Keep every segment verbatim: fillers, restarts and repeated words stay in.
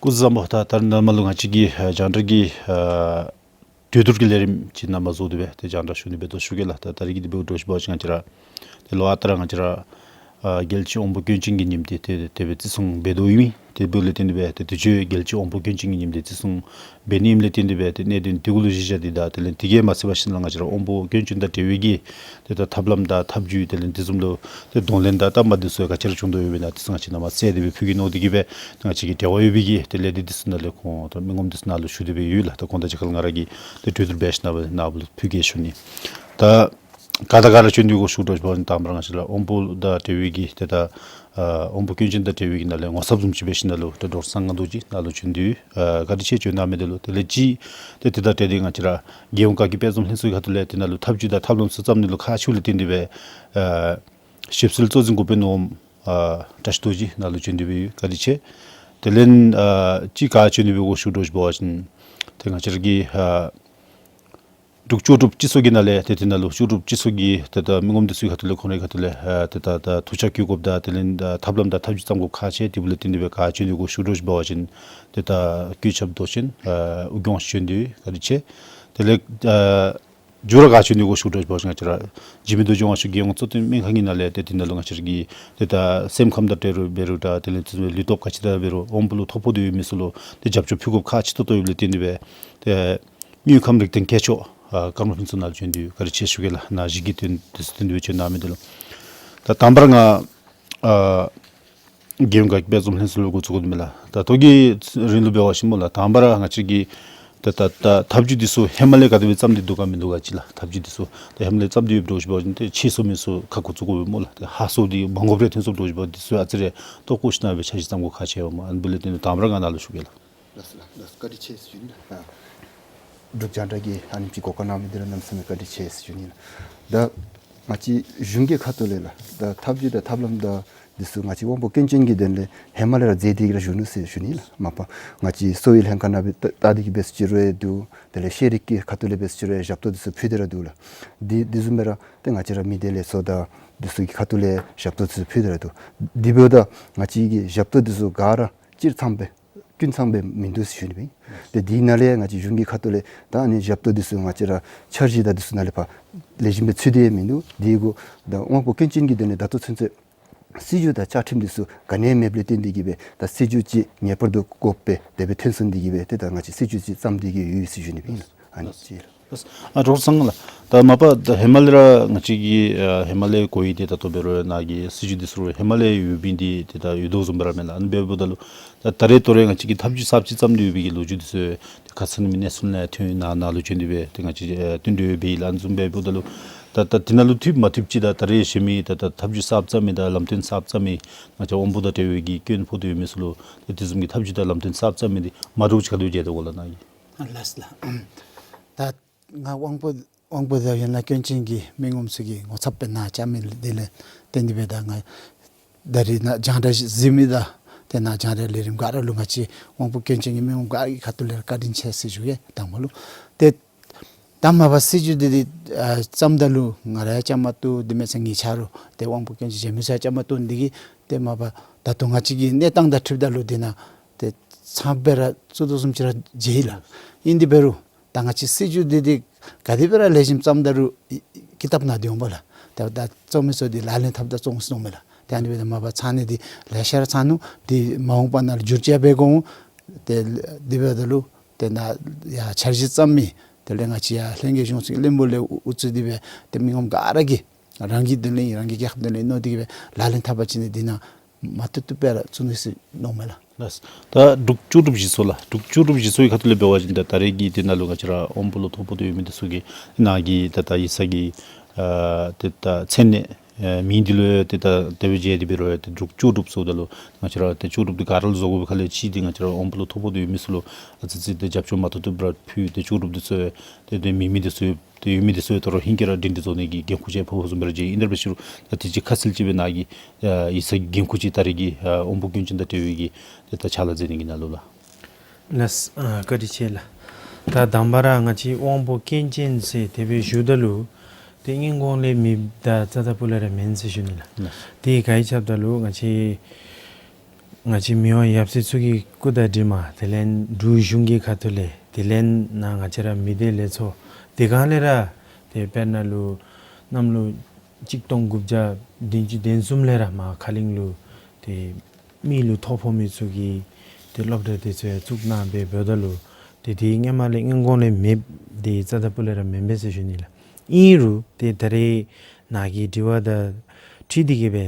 སྐུ་གཟུགས་བཟང་པོ། ད་ད་རེས་ནངས་པ་ལུ་ང་བཅས་ཀྱི་ཨ་རྒྱང་བསྒྲགས་ཀྱི་ཨ་གྲོས་བསྡུར་གྱི་ལས་རིམ་ཅིག་ནང་མ་འཛུལ་ཏེ་སྦེ་ཏེ་རྒྱང་བསྒྲགས་ཞུ་ནི་སྦེ་དོ་ཞུ་གེ་ལགས། ད་ད་རེས་ཀྱི་དེ་འབདཝ་འདྲཝ་ཅིག་འབད་བ་ཅིན་ང་བཅས་ར་ཏེ་ལོ་ཨ་རྟག་ར་ང་བཅས་ར་ཨ་རྒྱལ་གཅེས་དབང་པོ་སྐྱོན་ཅན་གྱི་ཉིནམ་འདི་ཏེ་དེ་སྦེ་བརྩི་སྲུང་འབད་དོ་ཨིན་མས། དེ་འབདཝ་ལས་བརྟེན་ཏེ་སྦེ་ཏེ་དུས་ཅི་རྒྱལ་གཅེས་དབང་པོ་སྐྱོན་ཅན་གྱི་ཉིནམ་འདི་བརྩི་སྲུང་འབད་ནི་ཨིནམ་ལས་བརྟེན་ཏེ་སྦེ་ཏེ་གནད་དོན་འདི་གུ་ལུ་གཞི་བཞག་སྟེ་ད་དེ་ལས་དེ་གིས་མ་ཚད་པར་ཞིནམ་ལས་ང་བཅས་ར་དབང་པོ་སྐྱོན་ཅན་དང་འབྲེལ་བའི་གི་ཏེ་ད་ཐབས་ལམ་དང་ཐབས་བྱུས་དེ་ལས་དེ་བཟུམ་ལུ་ཏེ་གདོང་ལེན་དང་བསྟུན་པ་འདི་ཚུ་ག་ཅི་ར་བྱུང་དོ་ཡོདཔ་ཨིན་ན་འདི་ཚུ་ང་བཅས་ནཱ་མར་གསལ་ཏེ་སྦེ་ཕུལ་གེ་མནོ་སྟེ་གིས་སྦེ་ང་བཅས་ཀྱི་འབྲེལ་བ་ཡོད་པའི་གི་ཏེ་ལས་སྡེ་འདི་ཚུ་ནང་ལས་ཁོང་ད་མི་ངོམ་འདི་ཚུ་ནང་ལུ་ཞུ་སྟེ་སྦེ་ཡོད་ལགས། ད་ཁོང་དང་གཅིག་ཁར་ང་ར་གིས་ཏེ་གྲོས་བསྡུར་འབད་ཞིནམ་ལས་ནཱ་ལུ་ཕུལ་གེ་ཞུ་ནི། ད་ག་དང་ག་ར་བྱོན་ཏེ་གུ་ཞུ་དོ་ཞུ་བ་ཅིན་དང་པ་ར་ང་བཅས་ར་དབང་པོ་དང་འབྲེལ་བའི་གི་ཏེ་ད་ཨ་དབང་པོ་སྐྱོན་ཅན་དང་འབྲེལ་བའི་གི་ནང་ལས་ངོ་ཚབ་བཟུམ་ཅིག་འབད་ཞིནམ་ལས་ད་ཌོག་ཊར་གསང་སྔགས་རྡོ་རྗེ་ནཱ་ལུ་བྱོན་ཏེ་ཨ་བཀའ་དྲིན་ཆེ་བྱོན་གནང་མི་འདི་ལུ། དེ་ལས་ཅིག་ཏེ་དེ་དང་འབྲེལ་ཏེ་ང་བཅས་ར་རྒྱལ་ཡོངས་དགའ་སྐྱིད་དཔལ་འཛོམས་ལྷན་ཚོགས་ཁ་ཐུག་ལས་དེ་ནང་ལུ་ཐབས་བྱུས་དང་ཐབས་ལམ་ཚུ་བརྩམ་ནི་ལུ་ཁག་ཆེཝ་ལས་བརྟེན་ཏེ་སྦེ་ཨ་ཞིབ་འཚོལ་གཙོ་འཛིན་འགོ་དཔོན་ངོམ་ཨ་བཀྲ་ཤིས་རྡོ་རྗེ་ནཱ་ལུ་བྱོན་ཏེ་སྦེ་ཡོད། བཀའ་དྲིན་ཆེ། དེ་ལས་ཨ་ཅིག་ག་བྱོན་ཏེ་སྦེ་གུ་ཞུ་དོ་ཞུ་བ་ཅིན་ཏེ་ང་བཅས་ར་གི་ཨ་འབྲུག་ལྕོགས་གྲུབ་སྤྱི་ཚོགས་ཀྱི་ནང་ལས་ཏེ་དེ་ནང་ལུ་ལྕོགས་གྲུབ་སྤྱི་ཚོགས་ཀྱི་ཏེ་ད་མི་ངོམ་འདི་ཚུ་ཁ་ཐུག་ལས་ཁོང་རའི་ཁ་ཐུག་ལས་ཨ་ཏེ་ད་ད་ཐུགས་འཆར་བཀོད་དགོཔ་དང་དེ་ལས་ཨ་ཐབས་ལམ་དང་ཐབས་བྱུས་བརྩམ་དགོཔ་ཁག་ཆེ། དེ་འབདཝ་ལས་བརྟེན་ཏེ་སྦེ་ག་བྱོན་ཏེ་གུ་ཞུ་དོ་ཞུ་བ་ཅིན་ཏེ་ད་བཀོད་ཁྱབ་མདོ་ཆེན་ཨ་ཨུ་སྐྱོང་བྱོན་ཏེ་བཀའ་དྲིན་ཆེ། དེ་ལས་ཨ་མཇུག་ར་ག་བྱོན་ཏེ་གུ་ཞུ་དོ་ཞུ་བ་ཅིན་ང་བཅས་ར་འཇིགས་མེད་རྡོ་རྗེ་དབང་ཕྱུག་རྒྱལ་ཡོངས་གཙོ་བསྟེན་སྨན་ཁང་གི་ནང་ལས་ཏེ་དེ་ནང་ལུ་ང་བཅས་ར་གི་ཏེ་ད་སེམས་ཁམས་དང་འབྲེལ་རུང་འབད་རུང་དང་དེ་ལས་ཏེ་ལུས་སྟོབས་ག་ཅི་དང་འབད་རུང་དབང་པོ་ལུ་ཐོ་ཕོག་སྟེ་ཡོད་མི་ཚུ་ལུ་ཏེ་རྒྱབ་སྐྱོར་ཕུལ་དགོཔ་ཁག་ཆེ་ཏོག་ཏོ་ཡོདཔ་ལས་བརྟེན་ཏེ་སྦེ་ཏེ་དངོས་ཁམས་རིག་ལྡན་མཁས་མཆོག་ཨ་ཀརྨ་ཕུན་ཚོགས་ནཱ་ལུ་བྱོན་ཏེ་བཀའ་དྲིན་ཆེ་ཞུ་གེ་ལགས། ནཱ་གཞི་གི་དོན་དེ་ཚུ་དོན་དུ་བྱོན་གནང་མི་འདི་ལུ། ད་དང་པ་ར་ང་ཨ་རྒྱལ་ཡོངས་དགའ་སྐྱིད་དཔལ་འཛོམས་ལྷན་ཚོགས་ལུ་འགོ་བཙུགས་དགོ་མི་ལགས། ད་ལྟོ་གི་རིང་ལུ་འབད་བ་ཅིན་སྨོ་ལགས། དང་པ་ར་ང་བཅས་ཀྱི་ད་ད་ད་ཐབས་བྱུས་འདི་ཚུ་ཧེ་མ་ལས་ག་དེ་སྦེ་བརྩམས་ཏེ་འདུག་ག་མིན་འདུག་ག་ཅིག་ལགས། ཐབས་བྱུས་འདི་ཚུ་ད་ཧེ་མ་ལས་བརྩམས་ཏེ་ཡོདཔ་འདྲཝ་ཅིག་འབད་བ་ཅིན་ཏེ་ཕྱིས་སུ་མི་ཚུ་ཁ་འགོ་བཙུགས་དགོ་པས་སྨོ་ལགས། ཏེ་ཧ་སོ་འདི་མ་དགོཔ་རེ་ཐོན་སོངམ་འདྲཝ་ཅིག་འབད་བ་འདི་ཚུ་ཨ་ཙི་རེ་ལྟོ་བཀོ་ཞིན་ན་སྦེ་འཆར་གཞི་བརྩམ་དགོཔ་ཁག་ཆེ་བས་སྨོ། ཨ་ནི་འབདཝ་ལས་བརྟེན་ཏེ་དང་པ་ར་ང་ནཱ་ལུ་ཞུ་གེ་ལགས། ལགས་སོ་ལགས། ལགས་སོ། བཀའ་དྲིན་ཆེ་ཟེར་ཞུ་ནི་ལགས། ཨ་འབྲུག་རྒྱང་བསྒྲགས་ཀྱིས་ཨ་ནེམ་ཅིག་གོ་སྐབས་གནང་མི་འདི་ལུ་གནམ་མེད་ས་མེད་བཀའ་དྲིན་ཆེ་ཟེར་ཞུ་ནི་ལགས། ད་ང་བཅས་གཞུང་གི་ཁ་ཐུག་ལས་ལགས་ད་ཐབས་བྱུས་དང་ཐབས་ལམ་དང་འདི་ཚུ་ང་བཅས་དབང་པོ་སྐྱོན་ཅན་གྱི་དོན་ལས་ཧེ་མ་ལས་ར་མཛད་དེ་གི་ར་བཞུགས་ནུག་ཟེར་ཞུ་ནི་ལགས། མ་པ་ང་བཅས་གསོ་བའི་ལྷན་ཁག་ནང་སྦེ་ད་ད་འདི་གིས་འབད་ས་ཅིག་རུང་ཡང་འདུག། དེ་ལས་ཤེས་རིག་གི་ཁ་ཐུག་ལས་འབད་ས་ཅིག་རུང་ཡང་ཞབས་ཏོག་འདི་ཚུ་ཕུལ་ཏེ་ར་འདུག་ལགས། འདི་འདི་བཟུམ་སྦེ་ར་ཏེ་ང་བཅས་ར་མི་སྡེ་ལས་ཚོགས་དང་འདི་ཚུ་གི་ཁ་ཐུག་ལས་ཞབས་ཏོག་འདི་ཚུ་ཕུལ་ཏེ་ར་འདུག། འདི་འབདཝ་ད་ང་བཅས་ཀྱི་ཞབས་ཏོག་འདི་ཚུ་ག་ར་སྤྱིར་བཏང་སྦེ་ཀུན་ཚང་སྦེ་མིན་འདུག་ཟེར་ཞུ་ནི་སྦེ་ཨིན། ཏེ་དེའི་ནང་ལས་ང་བཅས་གཞུང་གི་ཁ་ཐུག་ལས་ད་ཨ་ནི་ཞབས་ཏོག་འདི་ཚུ་ང་བཅས་ར་འཆར་གཞི་དང་འདི་ཚུ་ནང་ལས་ཕར་ལེགས་ཤོམ་སྦེ་ཚུད་དེ་མིན་འདུག། དེ་གུ་ད་དབང་པོ་སྐྱོན་ཅན་གྱི་དོན་ལས་ད་ལྟོ་ཚུན་ཚོད་སྲིད་བྱུས་དང་བཅའ་ཁྲིམས་འདི་ཚུ་ག་ནི་ཡང་མེདཔ་ལས་བརྟེན་ཏེ་གིས་སྦེ་ད་སྲིད་བྱུས་ཅིག་ངེས་པར་དུ་དགོ་པས། དེ་སྦེ་ཐོན་སོང་སྟེ་གིས་སྦེ་ཏེ་ད་ང་བཅས་སྲིད་བྱུས་ཅིག་བརྩམས་ཏེ་གིས་ཡོད་ཟེར་ཞུ་ནི་སྦེ་ཨིན། ཨ་ནི་ཅིག་ལགས། ཨ་ཌོག་ཊར་ཚང་ལགས། ད་མ་པ་ད་ཧེ་མ་ལས་ར་ང་བཅས་ཀྱི་ཨ་ཧེ་མ་ལས་གོ་ཡི་ཏེ་ད་ལྟོ་འབད་རུང་ནཱ་གི་སྲིད་བྱུས་འདི་ཚུ་ཧེ་མ་ལས་ཡོད་པའི་འདི་ཏེ་ད་ཡོད་དོ་བཟུམ་སྦེ་ར་མས་ལགས། ཨ་ནི་འབདཝ་ད་ལུ་ད་ད་རེས་ད་རེས་ང་བཅས་ཀྱི་ཐབས་བྱུས་གསརཔ་ཅིག་བརྩམས་ཏེ་ཡོད་པའི་གི་ལོ་རྒྱུས་འདི་ཚུ་ཏེ་ཁ་ཙ་ནི་མི་གནས་ཚུལ་ནང་ཐོན་ནཱ་ནཱ་ལུ་བྱོན་ཏེ་སྦེ་ཏེ་ང་བཅས་ཨ་བསྟུན་གྲོས་འབད་ཡི་ལགས། ཨ་ནི་བཟུམ་སྦེ་འབདཝ་ད་ལུ་ད་ད་དེ་ནང་ལུ་འཐུས་མ་འཐུསཔ་ཅིག་དང་ད་རེས་གཞན་མི་ད་ད་ཐབས་བྱུས་གསརཔ་བརྩམ་མི་དང་ལམ་སྟོན་གསརཔ་བརྩམ་མི་ང་བཅས་དབང་པོ་དང་འབྲེལ་བའི་གི་སྐྱོན་ཕོག་སྟེ་ཡོད་མི་ཚུ་ལུ་ཏེ་དེ་བཟུམ་གྱི་ཐབས་བྱུས་དང་ལམ་སྟོན་གསརཔ་བརྩམ་མི་འདི་མ་འདྲཝ་ཅིག་ག་དེ་སྦེ་མཇལ་དོ་གོ་ལགས་ནཱ་གིས། ཨ་ལགས་སོ་ལགས། ད་ང་དབང་པོ་དབང་པོ་དང་ཡང་ན་སྐྱོན་ཅན་གྱི་མི་ངོམ་ཚུ་གི་ངོ་ཚབ་སྦེ་ནཱ་བཅར་མི་འདི་ལས་བརྟེན་ཏེ་སྦེ་ད་ང་ད་རེས་ནཱ་རྒྱང་བསྒྲགས་གཟིགས་མི་དང་ཏེ་ནཱ་རྒྱང་བསྒྲགས་ལས་རིམ་ག་ར་ལུ་ང་བཅས་དབང་པོ་སྐྱོན་ཅན་གྱི་མི་ངོམ་ག་ར་གི་ཁ་ཐུག་ལས་ར་བཀའ་དྲིན་ཆེ་ཟེར་ཞུ་གེ། དང་པ་ལུ་ཏེ་ད་མ་པ་སྲིད་བྱུས་འདི་འདི་ཨ་བརྩམས་ད་ལུ་ང་ར་ཡང་བཅའ་མར་གཏོགས། དེ་མེན་ཟེར་ངེའི་ཆ་རོགས་ཏེ་དབང་པོ་སྐྱོན་ཅན་གཞན་མི་ཚུ་ཡང་བཅའ་མར་གཏོགས་ནི་འདི་གིས་ཏེ་མ་པ་ད་ལྟོ་ང་བཅས་ཀྱི་གནས་སྟངས་དང་འཁྲིལཝ་ད་ལུ་འདི་ནང་ཏེ་ཚངམ་སྦེ་ར་བཙུགས་དོ་བཟུམ་ཅིག་ར་མཇལ་ཡི་ལགས། ཨིན་དེ་འབད་རུང་ད་ང་བཅས་སྲིད་བྱུས་འདི་འདི་ག་དེ་སྦེ་ར་ལེགས་ཤོམ་བརྩམས་ད་རུང་ཀི་ཏབ་ནང་འདི་འོང་པས་ལགས། ད་ད་བཙོང་མི་ཚུ་འདི་ལག་ལེན་འཐབ་ད་བཙོང་སོང་མས་ལགས། ཏེ་ཨ་ནི་སྦེ་ད་མ་པ་ཚང་ནི་འདི་ལེ་ཤ་ར་ཚང་ནུག། འདི་མ་འོངས་པ་ནང་ལུ་བསྒྱུར་བཅོས་འབད་དགོ་འོང་། ཏེ་དེ་འབདཝ་ད་ལུ་ཏེ་ནཱ་ཡར་འཆར་གཞི་བརྩམ་མི་དེ་ལས་ང་བཅས་ཡར་ལྷན་རྒྱས་གཞུང་ཚོགས་བློན་པོ་ལས་དབུ་བཙུགས་ཏེ་སྦེ་ཏེ་མི་ངོམ་ག་ར་གིས་རང་གི་དོན་ལས་རང་གི་རྒྱལ་ཁབ་དོན་ལས་མནོ་སྟེ་གིས་སྦེ་ལག་ལེན་འཐབ་པ་ཅིན་འདི་ནང་མ་བཏུབ་བཏུབ་སྦེ་ར་བཙུགས་ནི་ཟེར་མནོཝ་མས་ལགས། ལགས། ད་འབྲུག་ལྕོགས་གྲུབ་གཞི་ཚོགས་ལགས། འབྲུག་ལྕོགས་གྲུབ་གཞི་ཚོགས་ཀྱི་ཁ་ཐུག་ལས་འབད་བ་ཅིན་ད་ད་རེས་ཀྱི་འདི་ནང་ལུ་ང་བཅས་ར་དབང་པོ་ལུ་ཐོ་ཕོག་སྟེ་ཡོད་མི་འདི་ཚུ་གི་ནང་གི་ད་ད་ཡིག་ཚང་གི་ཨ་ཏེ་ད་མཚན་གནས་ཨ་མིང་འདི་ལུ་ཡང་ཏེ་ད་དེ་སྦེ་བརྗེ་སྟེ་འབད་རུང་ཡང་ཏེ་འབྲུག་ལྕོགས་གྲུབ་ཟེརཝ་ད་ལུ་ང་བཅས་ར་ཏེ་ལྕོགས་གྲུབ་འདི་ག་ར་ལུ་བཟོ་དགོ་པའི་ཁ་ལས་ཅིག་འདི་ང་བཅས་ར་དབང་པོ་ལུ་ཐོ་ཕོག་སྟེ་ཡོད་མི་ཚུ་ལུ་ཨ་ཙི་ཅིག་ཏེ་རྒྱབ་སྐྱོར་མ་ཐུབ་ཐུབ་ར་ཕུལ། ཏེ་ལྕོགས་གྲུབ་འདི་ཚུ་ཡང་ཏེ་ཏེ་མེད་མི་འདི་ཚུ་ཡང་ཏེ་ཡོད་མི་འདི་ཚུ་ཡང་ད་རུང་ཧིང་གིས་ར་སྒྲིང་སྒྲི་བཟོ་ནི་གི་འགན་ཁུར་ཅིག་ཕོག་བཟུམ་སྦེ་ར་མཇལ་ཡི། ཨིན་ཏེ་འབད་ཞུ་རུང་ད་དེ་ཅིག་ཁ་གསལ་ཅིག་སྦེ་ནཱ་གི་ཨ་ཡིག་ཚང་གི་འགན་ཁུར་ཅིག་ད་རེས་ཀྱི་ཨ་དབང་པོ་སྐྱོན་ཅན་དང་འབྲེལ་བའི་གི་ཏེ་ད་ཕྱག་ལཱ་མཛད་ནི་གི་ནང་ལུ་ལགས། ལགས། ཨ་བཀའ་དྲིན་ཆེ་ལགས། ད་དང་པ་ར་ང་བཅས་དབང་པོ་སྐྱོན་ཅན་ཟེར་དེ་སྦེ་ཞུཝ་ད་ལུ་ཏེ་སྔོན་གོང་ལས་མེདཔ་དང་རྩ་དང་ཕུ་ལས་ར་མེན་ཟེར་ཞུ་ནི་ལགས། ལགས། དེ་ག་ཅི་འབད་ཟེརཝ་ད་ལུ་ང་བཅས་ ང་བཅས་མི་དབང་ཡབ་སྲས་མཚོ་སྐྱེས་སྐུ་དང་གྲིབ་མ་དེ་ལས་འབྲུག་གཞུང་གི་ཁ་ཐུག་ལས་དེ་ལས་ནཱ་ང་བཅས་ར་མི་སྡེ་ལས་ཚོགས་དེ་སྒང་ལས་ར་ཏེ་དཔེར་ན་ལུ་གནམ་ལོ་གཅིག་སྟོང་དགུ་བརྒྱ་བདུན་ཅུ་དོན་གསུམ་ལས་ར་མར་ཁ་གླིང་ལུ་ཏེ་མི་ལུ་ཐོ་ཕོག་མི་ཚུ་གི་ཏེ་སློབ་གྲྭ་དེ་ཚུ་ཡང་བཙུགས་གནང་སྦེ་འབདཝ་ད་ལུ་ཏེ་དེ་སྔོན་མ་ལས་སྔོན་གོང་ལས་མེདཔ་དེ་རྩ་དང་སྤུ་ལས་ར་མེན་པས་ཟེར་ཞུ་ནི་ལགས། ཨིན་རུང་ཏེ་ད་རེས་ནཱ་གི་དྲི་བ་དང་འཁྲིལ་ཏེ་གིས་སྦེ་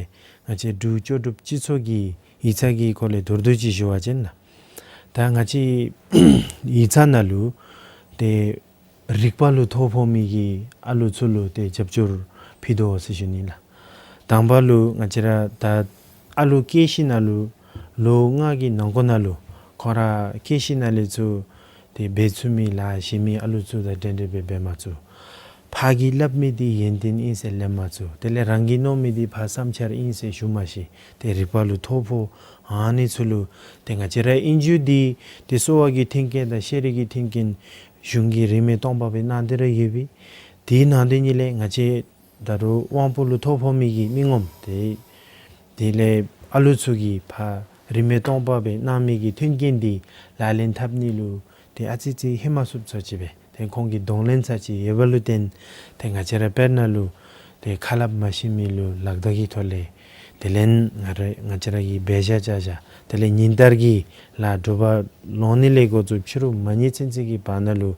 ང་བཅས་འབྲུག་ལྕོགས་གྲུབ་སྤྱི་ཚོགས་ཀྱི་ཡིག་ཚང་གི་སྐོར་ལས་མདོར་བསྡུས་ཅིག་ཞུ་བ་ཅིན་ལགས། ད་ང་བཅས་ཡིག་ཚང་ནང་ལུ་ཏེ་རིག་པ་ལུ་ཐོ་ཕོག་མི་གི་ཨ་ལུ་ཚུ་ལུ་ཏེ་རྒྱབ་སྐྱོར་ཕུལ་དོ་ཟེར་ཞུ་ནི་ལགས། དང་པ་ལུ་ང་བཅས་ར་ད་ཨ་ལུ་སྐྱེས་ཞིནམ་ལས་ལོ་ལྔ་གི་ནང་འཁོད་ནང་ལུ་ཁོང་ར་སྐྱེས་ཞིནམ་ལས་ཚུར་ཏེ་འབད་ཚུགས་མི་ལཱ་གཞན་མི་ཨ་ལུ་ཚུ་དང་འདྲན་འདྲ་སྦེ་འབད་མ་ཚུགས། ཕ་གིས་སླབ་མི་འདི་ཡོན་ཏན་ཨིན་ཟེར་ལེན་མ་ཚུགས། དེ་ལས་རང་གིས་མནོ་མི་འདི་ཕར་བསམ་འཆར་ཨིན་ཟེར་ཞུ་མ་ཤེས། ཏེ་རིག་པ་ལུ་ཐོ་ཕོག། ཨ་ནི་ཚུ་ལུ་ཏེ་ང་བཅས་ར་ཨིན་རུང་འདི་ཏེ་གསོ་བ་གི་མཐུན་རྐྱེན་དང་ཤེས་རིག་གི་མཐུན་རྐྱེན་གཞུང་གིས་རིན་མེད་སྟོང་པ་སྦེ་གནང་སྟེ་ར་ཡོད་པས། དེ་ནང་དོན་ཉིད་ལས་ང་བཅས་ད་རུང་དབང་པོ་ལུ་ཐོ་ཕོག་མི་གི་མི་ངོམ་དེ་དེ་ལས་ཨ་ལུ་ཚུ་གིས་ཕར་རིན་མེད་སྟོང་པ་སྦེ་གནང་མི་གི་མཐུན་རྐྱེན་འདི་ལག་ལེན་འཐབ་ནི་ལུ་ཏེ་ཨ་ཙི་ཅིག་ཧེ་མ་སུབ་ཚུགས་ཅི་སྦེ་ཏེ་ཁོང་གིས་གདོང་ལེན་ཚར་ཅིག་ཡོད་པ་ལུ་བརྟེན་ཏེ་ང་བཅས་ར་དཔེར་ན་ལུ་ཏེ་ཁ་སླབ་མ་ཤེས་མི་ལུ་ལག་བརྡ་གི་ཐོག་ལས་དེ་ལས་ང་ར་ང་བཅས་ར་གི་འབད་བཞག་བྱ་བཞག་དེ་ལས་ཉིན་ལྟར་གྱི་ལཱ་འབྲུག་པ་ལོང་ནི་ལས་འགོ་བཙུགས་ཕྱི་རུ་མ་ཉལ་ཚུན་ཚོད་ཀྱི་བར་ན་ལུ་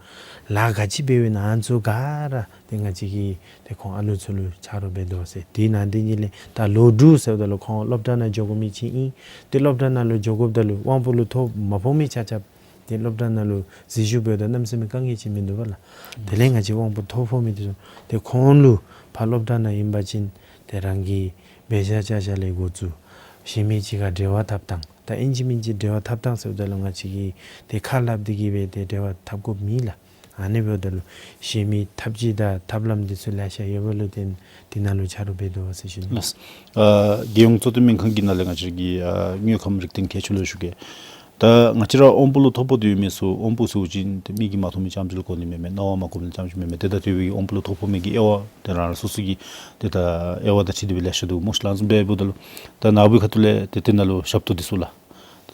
ལཱ་ག་ཅི་འབད་བའི་ནང་ཚུ་ག་ར་ཏེ་ང་བཅས་ཀྱིས་ཏེ་ཁོང་ཨ་ལུ་ཚུ་ལུ་ཆ་རོགས་འབད་དོ་ཟེར། དེ་ནང་དོན་ཉིད་ལས་ད་ལོ་དྲུག་ཟེརཝ་ད་ལུ་ཁོང་སློབ་གྲྭ་ནང་འགྱོ་དགོ་མི་ཅིག་ཨིན། ཏེ་སློབ་གྲྭ་ནང་ལུ་འགྱོ་དགོཔ་ད་ལུ་དབང་པོ་ལུ་ཐོ་མ་ཕོག་མི་ཆ་ཁྱབ་ཏེ་སློབ་གྲྭ་ནང་ལུ་འཛུལ་ཞུགས་འབདཝ་ད་གནམ་མེད་ས་མེད་དཀའ་ངལ་ཅིག་མིན་འདུག་པ་ལགས། དེ་ལས་ང་བཅས་དབང་པོ་ཐོ་ཕོག་མི་དེ་ཚུ་ཏེ་ཁོང་ལུ་ཕར་སློབ་གྲྭ་ནང་ཨིན་པ་ཅིན་ཏེ་རང་གི་འབད་བཞག་བྱ་བཞག་ལས་འགོ་བཙུགས་གཞན་མི་ཅིག་ཁར་འབྲེལ་བ་འཐབ་ཐངས། ད་ཨིན་ཅི་མིན་ཅི་འབྲེལ་བ་འཐབ་ཐངས་ཟེརཝ་ད་ལུ་ང་བཅས་ཀྱིས་ཏེ་ཁ་སླབ་སྟེ་གིས་སྦེ་ཏེ་འབྲེལ་བ་འཐབ་དགོཔ་མེད་ལགས། ཨ་ནི་འབདཝ་ད་ལུ་གཞན་མི་ཐབས་ཇུས་དང་ཐབས་ལམ་འདི་ཚུ་ལེ་ཤ་ཡོད་པ་ལུ་བརྟེན་དེ་ནང་ལུ་ཆ་རོགས་འབད་དོ་ཟེར་ཞུ་ནི། ལགས། ཨ་རྒྱལ་ཡོངས་གཙོ་བསྟེན་སྨན་ཁང་གི་ནང་ལས་ང་བཅས་ཀྱི་ཨ་དངོས་ཁམས་རིག་ལྡན་མཁས་མཆོག་ལུ་ཞུ་གེ། ད་ང་བཅས་ར་དབང་པོ་ལུ་ཐོ་ཕོག་སྟེ་ཡོད་མི་ཚུ་དབང་པོ་ཟེར་བ་ཅིན་ཏེ་མིག་གིས་མ་མཐོང་མི་ཙམ་ཅིག་ལུ་གོ་ནི་མེན་མས། རྣ་བས་མ་གོ་མི་ཙམ་ཅིག་མེན་མས། ཏེ་ད་དེ་སྦེ་གི་དབང་པོ་ལུ་ཐོ་ཕོག་མི་གི་དབྱེ་བ་ཏེ་རང་རང་སོ་སོ་གི་ཏེ་ད་དབྱེ་བ་དང་འཁྲིལ་ཏེ་སྦེ་ལེ་ཤ་འདུག་སྨོ་ཤིག་ལགས། ཨ་ནི་འབདཝ་ད་ལུ་ཏེ་དེ་ནང་ལུ་ཞབས་ཏོག་འདི་ཚུ་ལགས།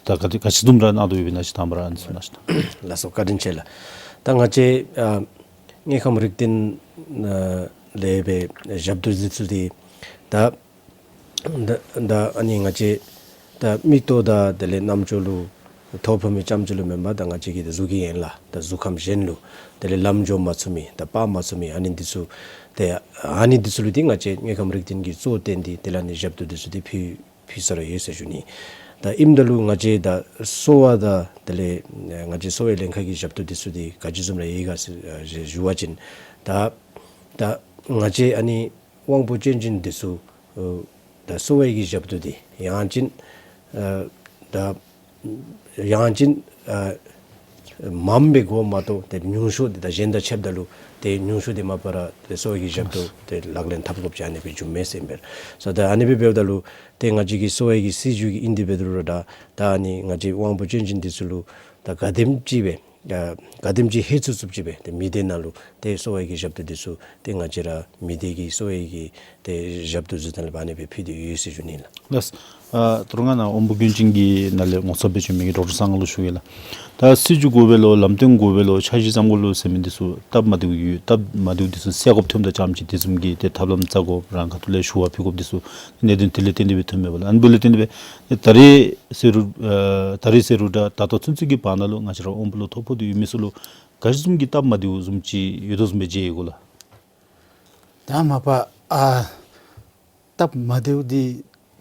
ད་ག་དེ་ག་ཅི་བཟུམ་ར་གནང་དོ་ཡོདཔ་ཨིན་ན་ཅིག་དང་པ་ར་ཨ་ནི་ཚུ་གནང་ཤིག་ད། ལགས་སོ། བཀའ་དྲིན་ཆེ་ལགས། ད་ང་བཅས་ཨ་དངོས་ཁམས་རིག་ལྡན་ཨ་ལས་སྦེ་ཞབས་ཏོག་འདི་ཚུ་འདི་ད་ད་ད་ཨ་ནི་ང་བཅས་ད་མིག་ཏོ་དང་དེ་ལས་རྣམ་ཅོ་ལུ་ཐོ་ཕོག་མི་ཙམ་ཅིག་ལུ་མེན་པར་ད་ང་བཅས་ཀྱི་ད་གཟུགས་ཀྱི་ཡན་ལག་ད་གཟུགས་ཁམས་གཞན་ལུ་དེ་ལས་ལམ་འགྱོ་མ་ཚུགས་མི་ད་སྤར་མ་ཚུགས་མི་ཨ་ནི་འདི་ཚུ་ཏེ་ཨ་ནི་འདི་ཚུ་ལུ་འདི་ང་བཅས་དངོས་ཁམས་རིག་ལྡན་གྱིས་གཙོ་བོ་བཏོན་ཏེ་དེ་ལས་ཨ་ནི་ཞབས་ཏོག་འདི་ཚུ་འདི་ཕུལ་ཕུལ་ས་ར་ཡོད་ཟེར་ཞུ་ནི། ད་ཨིནམ་ད་ལུ་ང་བཅས་ད་གསོ་བ་དང་དེ་ལས་ང་བཅས་གསོ་བའི་ལྷན་ཁག་གི་ཞབས་ཏོག་འདི་ཚུ་འདི་ག་ཅི་བཟུམ་ར་ཡོད་ག་ཟེར་ཞུ་བ་ཅིན་ད་ད་ང་བཅས་ཨ་ནི་དབང་པོ་སྐྱོན་ཅན་འདི་ཚུ་ཨ་ད་གསོ་བའི་གི་ཞབས་ཏོག་འདི་ཡང་ཅིན་ཨ་ད་ཡང་ཅིན་ཨ་མངམ་སྦེ་དགོ་མ་གཏོགས་ཏེ་ཉུང་ཤོས་འདི་ད་གཞན་དང་ཕྱདཔ་ད་ལུ་ཏེ་ཉུང་ཤོས་འདི་མ་པ་ར་ཏེ་གསོ་བའི་གི་ཞབས་ཏོག་ཏེ་ལག་ལེན་འཐབ་དགོཔ་ཅིག་ཨ་ནི་སྦེ་བྱུངམ་མས་ཟེར་ཨིན་པས། སོ་ད་ཨ་ནི་སྦེ་འབདཝ་ད་ལུ་ཏེ་ང་བཅས་ཀྱི་གསོ་བའི་གི་སྲིད་བྱུས་ཀྱི་ཨིན་ཏེ་འབད་རུང་ར་ད་ད་ཨ་ནི་ང་བཅས་དབང་པོ་སྐྱོན་ཅན་འདི་ཚུ་ལུ་ད་ག་དེམ་ཅིག་སྦེ་ཨ་ག་དེམ་ཅིག་ཧེ་ཚུགས་ཚུགསཔ་ཅིག་སྦེ་ཏེ་མི་སྡེ་ནང་ལུ་ཏེ་གསོ་བའི་གི་ཞབས་ཏོག་འདི་ཚུ་ཏེ་ང་བཅས་ར་མི་སྡེ་གི་གསོ་བའི་གི་ཏེ་ཞབས་ཏོག་ཚུ་ད་ལས་ཕར་ཨ་ནི་སྦེ་ཕུལ་ཏེ་ཡོད་ཟེར་ཞུ་ནི་ལགས། ལགས། ཨ་ད་རུང་ང་ནཱ་དབང་པོ་སྐྱོན་ཅན་གྱི་ནང་ལས་ངོ་ཚབ་སྦེ་བྱོན་མི་གི་ཌོག་ཊར་ཟམ་ངག་ལུ་ཞུ་གེ་ལགས། ད་སྲིད་བྱུས་དགོ་པས་ལོ་ལམ་སྟོན་དགོ་པས་ལོ་འཆར་གཞི་བརྩམ་དགོ་ལོ་ཟེར་མི་འདི་ཚུ་སྟབས་མ་བདེཝ་ཡོད། སྟབས་མ་བདེཝ་འདི་ཚུ་སེལ་དགོཔ་ཐོནམ་ད་ཙམ་ཅིག་དེ་བཟུམ་གྱི་ཏེ་ཐབས་ལམ་བཙག་དགོཔ་རང་ཁ་ཐུག་ལས་ཞུ་བ་ཕུལ་དགོཔ་འདི་ཚུ་གནད་དོན་དེ་ལས་བརྟེན་ཏེ་སྦེ་ཐོནམ་མས་པ་ལགས། ཨ་ནི་འབདཝ་ལས་བརྟེན་ཏེ་སྦེ་ད་རེས་ཟེར་རུང་ཨ་ད་རེས་ཟེར་རུང་ད་ད་ལྟོ་ཚུན་ཚོད་ཀྱི་བར་ན་ལུ་ང་བཅས་ར་དབང་པོ་ལུ་ཐོ་ཕོག་སྟེ་ཡོད་མི་ཚུ་ལུ་ག་ཅི་བཟུམ་གྱི་སྟབས་མ་བདེཝ་བཟུམ་ཅིག་ཡོད་དོ་བཟུམ་སྦེ་མཇལ་ཡི་གོ་ལགས། ད་མ་པ་ཨ་སྟབས་མ་བདེཝ་འདི་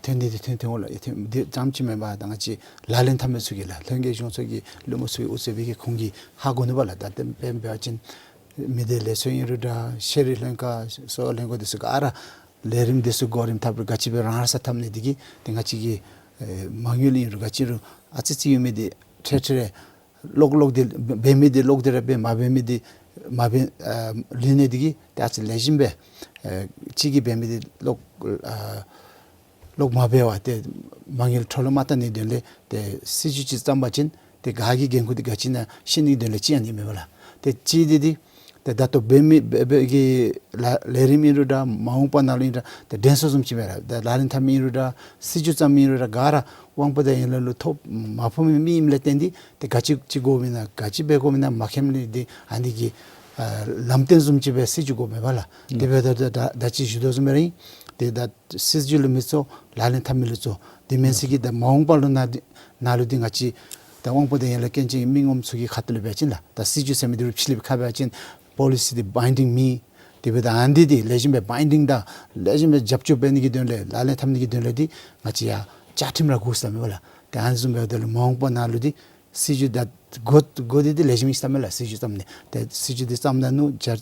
ཐོན་ནི་འདི་ཐོན་ཐོན་འོང་ལགས། ཨེ་ཐོན་འདི་ཙམ་ཅིག་མེན་པར་ད་ང་བཅས་ལག་ལེན་འཐབ་མི་ཚུ་གིས་ལགས་ལྷན་རྒྱས་གཞུང་ཚོགས་ཀྱི་བློན་པོ་ཚུ་གིས་དབུ་གཙོས་པའི་གི་ཁོང་གིས་ཧ་གོ་ནུག་པ་ལགས། ད་ལྟེ་དཔེ་འབད་བ་ཅིན་མི་སྡེ་ལས་ཚོགས་ཨིན་རུང་འདྲ་ཤེས་རིག་ལྷན་ཁག་གསོ་བ་ལྷན་ཁག་འདི་ཚུ་ག་ར་ལས་རིམ་འདི་ཚུ་གོ་རིམ་འཐབ་རུང་ག་ཅི་སྦེ་རང་ར་ས་འཐབ་ནི་འདི་གིས་ཏེ་ང་བཅས་ཀྱི་ཨེ་མ་དངུལ་ཨིན་རུང་ག་ཅི་རུང་ཨ་ཙི་ཅིག་ཡོད་མི་འདི་ཁྲལ་ཁྲལ་ལོག་ལོག་སྟེ་འབད་མི་འདི་ལོག་སྟེ་ར་འབད། མ་འབད་མི་འདི་མ་འབད་ཨ་ལུས་ནི་འདི་གིས་ཏེ་ཨ་ཙི་ལེགས་ཤོམ་སྦེ་ཨ་གཅིག་གིས་འབད་མི་འདི་ལོག་ཨ་ལོག་མ་འབད་བར་ཏེ་མ་དངུལ་འཕྲོ་བརླག་མ་བཏང་ནིའི་དོན་ལས་ཏེ་སྲིད་བྱུས་ཅིག་བརྩམ་པ་ཅིན་ཏེ་ག་གི་འགན་ཁུར་འདི་ག་ཅི་ཨིན་ན་ཤེས་ནིའི་དོན་ལས་ཅིག་ཨ་ནི་མེན་པ་ལགས། ཏེ་གཅིག་འདི་འདི་ ཏེ་ད་ལྟོ་འབད་མི་འབད་འབད་གི་ལ་ལས་རིམ་ཨིན་རུང་འདྲ་མ་འོངས་པ་ནང་ལུ་ཨིན་རུང་འདྲ་ཏེ་དྲན་གསོ་བཟུམ་ཅིག་སྦེ་ར་ད་ལག་ལེན་འཐབ་མི་ཨིན་རུང་འདྲ་སྲིད་བྱུས་བརྩམ་མི་ཨིན་རུང་འདྲ་ག་ར་དབང་པོ་དང་ཡན་ལག་ལུ་ཐོ་མ་ཕོག་མི་མི་ཨིནམ་ལས་བརྟེན་ཏེ་ཏེ་ག་ཅི་ཅིག་དགོཔ་ཨིན་ན་ག་ཅི་འབད་དགོཔ་ཨིན་ན་མ་མཁྱེནམ་ལས་ཏེ་ཨ་ནི་གི་ཨ་ལམ་སྟོན་བཟུམ་ཅིག་སྦེ་སྲིད་བྱུས་དགོ་མས་པ་ལགས། དེ་འབདཝ་ད་ད་ད་ཅི་ཞུ་དོ་བཟུམ་སྦེ་ར་ཨིན། ཏེ་ད་སྲིད་བྱུས་ལུ་མི་གཙོ་ལག་ལེན་འཐབ་མི་ལུ་གཙོ། དེ་མེན་ཟེར་གི་ད་མ་འོངས་པ་ལུ་ནཱ་ནཱ་ལུ་འདི་ང་བཅས་ད་དབང་པོ་དང་ཡན་ལག་སྐྱོན་ཅན་མི་ངོམ་ཚུ་གི་ཁ་ཐུག་ལས་འབད་བ་ཅིན་ལགས་ད་སྲིད་བྱུས་ཟེར་མི་འདི་རུང་ཕྱི་ལས་ཁ་འབད་བ་ཅིན་པོ་ལི་སི་འདི་བའིན་ཌིང་མེད། དེ་འབདཝ་ད་ཨ་ནི་འདི་ལེགས་ཤོམ་སྦེ་བའིན་ཌིང་དང་ལེགས་ཤོམ་སྦེ་རྒྱབ་སྐྱོར་འབད་ནི་གི་དོན་ལས་ལག་ལེན་འཐབ་ནི་གི་དོན་ལས་འདི་ང་བཅས་ཡང་བཅའ་ཁྲིམས་ར་དགོ་ཟེར་མས་པ་ལགས། ཏེ་ཨ་ནི་བཟུམ་འབདཝ་ད་ལུ་མ་འོངས་པ་ནང་ལུ་འདི་སྲིད་བྱུས་ད་དགོ་དགོ་འདི་འདི་ལེགས་ཤོམ་ཨིན་ཟེར་མས་ལགས། སྲིད་བྱུས་བརྩམ་ནི་ཏེ་སྲིད་བྱུས་འདི་བརྩམ་ད་ནུག་འཆར་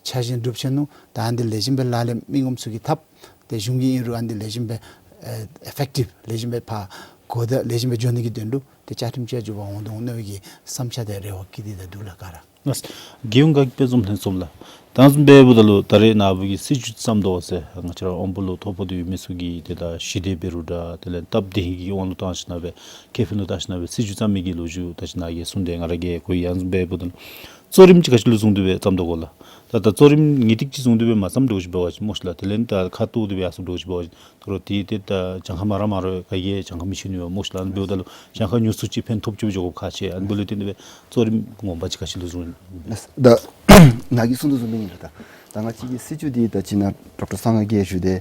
འཆར་གཞི་གྲུབ་ཆི་ནུག། ད་ཨ་ནི་འདི་ལེགས་ཤོམ་སྦེ་ལག་ལེན་མི་ངོམ་ཚུ་གིས་འཐབ། ཏེ་གཞུང་གིས་ཨིན་རུང་ཨ་ནི་འདི་ལེགས་ཤོམ་སྦེ་ཨེ་ཨི་ཕེག་ཊིབ་ལེགས་ཤོམ་སྦེ་ཕར་གོ་བརྡ་ལེགས་ཤོམ་སྦེ་འགྱོ་ནི་གི་དོན་ལུ་ཏེ་བཅའ་ཁྲིམས་ཅིག་ཡང་འགྱོ་བར་འོང་དོ་འོང་མནོ་བའི་གི་བསམ་འཆར་དང་རེ་བ་བསྐྱེད་དེ་ད་འདུག་ལགས་ག་ར། ལགས། རྒྱལ་ཡོངས་དགའ་སྐྱིད་དཔལ་འཛོམས་ལྷན་ཚོགས་ལགས། ད་བཟུམ་འབདཝ་ད་ལུ་ད་རེས་ནཱ་བུ་གིས་སྲིད་བྱུས་བརྩམ་དོ་ཟེར་ང་བཅས་ར་དབང་པོ་ལུ་ཐོ་ཕོག་སྟེ་ཡོད་མི་ཚུ་གི་ཏེ་ད་ཞི་བདེ་འབད་རུང་འདྲ་དེ་ལས་སྟབས་བདེ་ཧིང་གི་དབང་ལུ་བཏང་ཞིན་ན་སྦེ་ཁེ་ཕན་ལུ་བཏང་ཞིན་ན་སྦེ་སྲིད་བྱུས་བརྩམ་མི་གི་ལོ་རྒྱུས་ད་ཅི་ནཱ་གིས་གསུངས་ཏེ་ང་ར་གིས་གོ་ཡི། ཨ་ནི་བཟུམ་འབདཝ་ད་ལུ་གཙོ་རིམ་ཅིག་ག་ཅི་ལུ་བཟུང་སྟེ་སྦེ་བརྩམ་དོ་གོ་ལགས། ད་ད་གཙོ་རིམ་ངེས་ཏིག་ཅིག་བཟུང་སྟེ་སྦེ་མ་བརྩམ་འདྲཝ་ཅིག་འབད་བ་ཅིན་སྨོ་ཤིག་ལགས། དེ་ལས་ད་ཁ་ཐུག་སྟེ་སྦེ་ཡར་སོང་འདྲཝ་ཅིག་འབད་བ་ཅིན་ད་རུང་ཏེ་ཏེ་ད་གྱངས་ཁ་མང་ར་མང་རུང་ག་གིས་གྱངས་ཁ་མི་ཤེས་ནི་ཡོད་སྨོ་ཤིག་ལགས། ཨ་ནི་འབདཝ་ད་ལུ་གྱངས་ཁ་ཉུང་སུ་ཅིག་ཕན་ཐོགས་ཅིག་འགྱོ་དགོཔ་ཁག་ཆེ། ཨ་ནི་འབདཝ་ལས་བརྟེན་ཏེ་སྦེ་གཙོ་རིམ་ངོ་མ་ཅིག་ག་ཅི་ལུ་བཟུང་། ད་ནཱ་གིས་གསུངས་དོ་བཟུམ་སྦེ་ཨིན་ལགས། ད་ད་ང་བཅས་ཀྱི་སྲིད་བྱུས་འདི་ད་ཅི་ནཱ་ཌོག་ཊར་སངས་རྒྱས་ཞུ་སྟེ་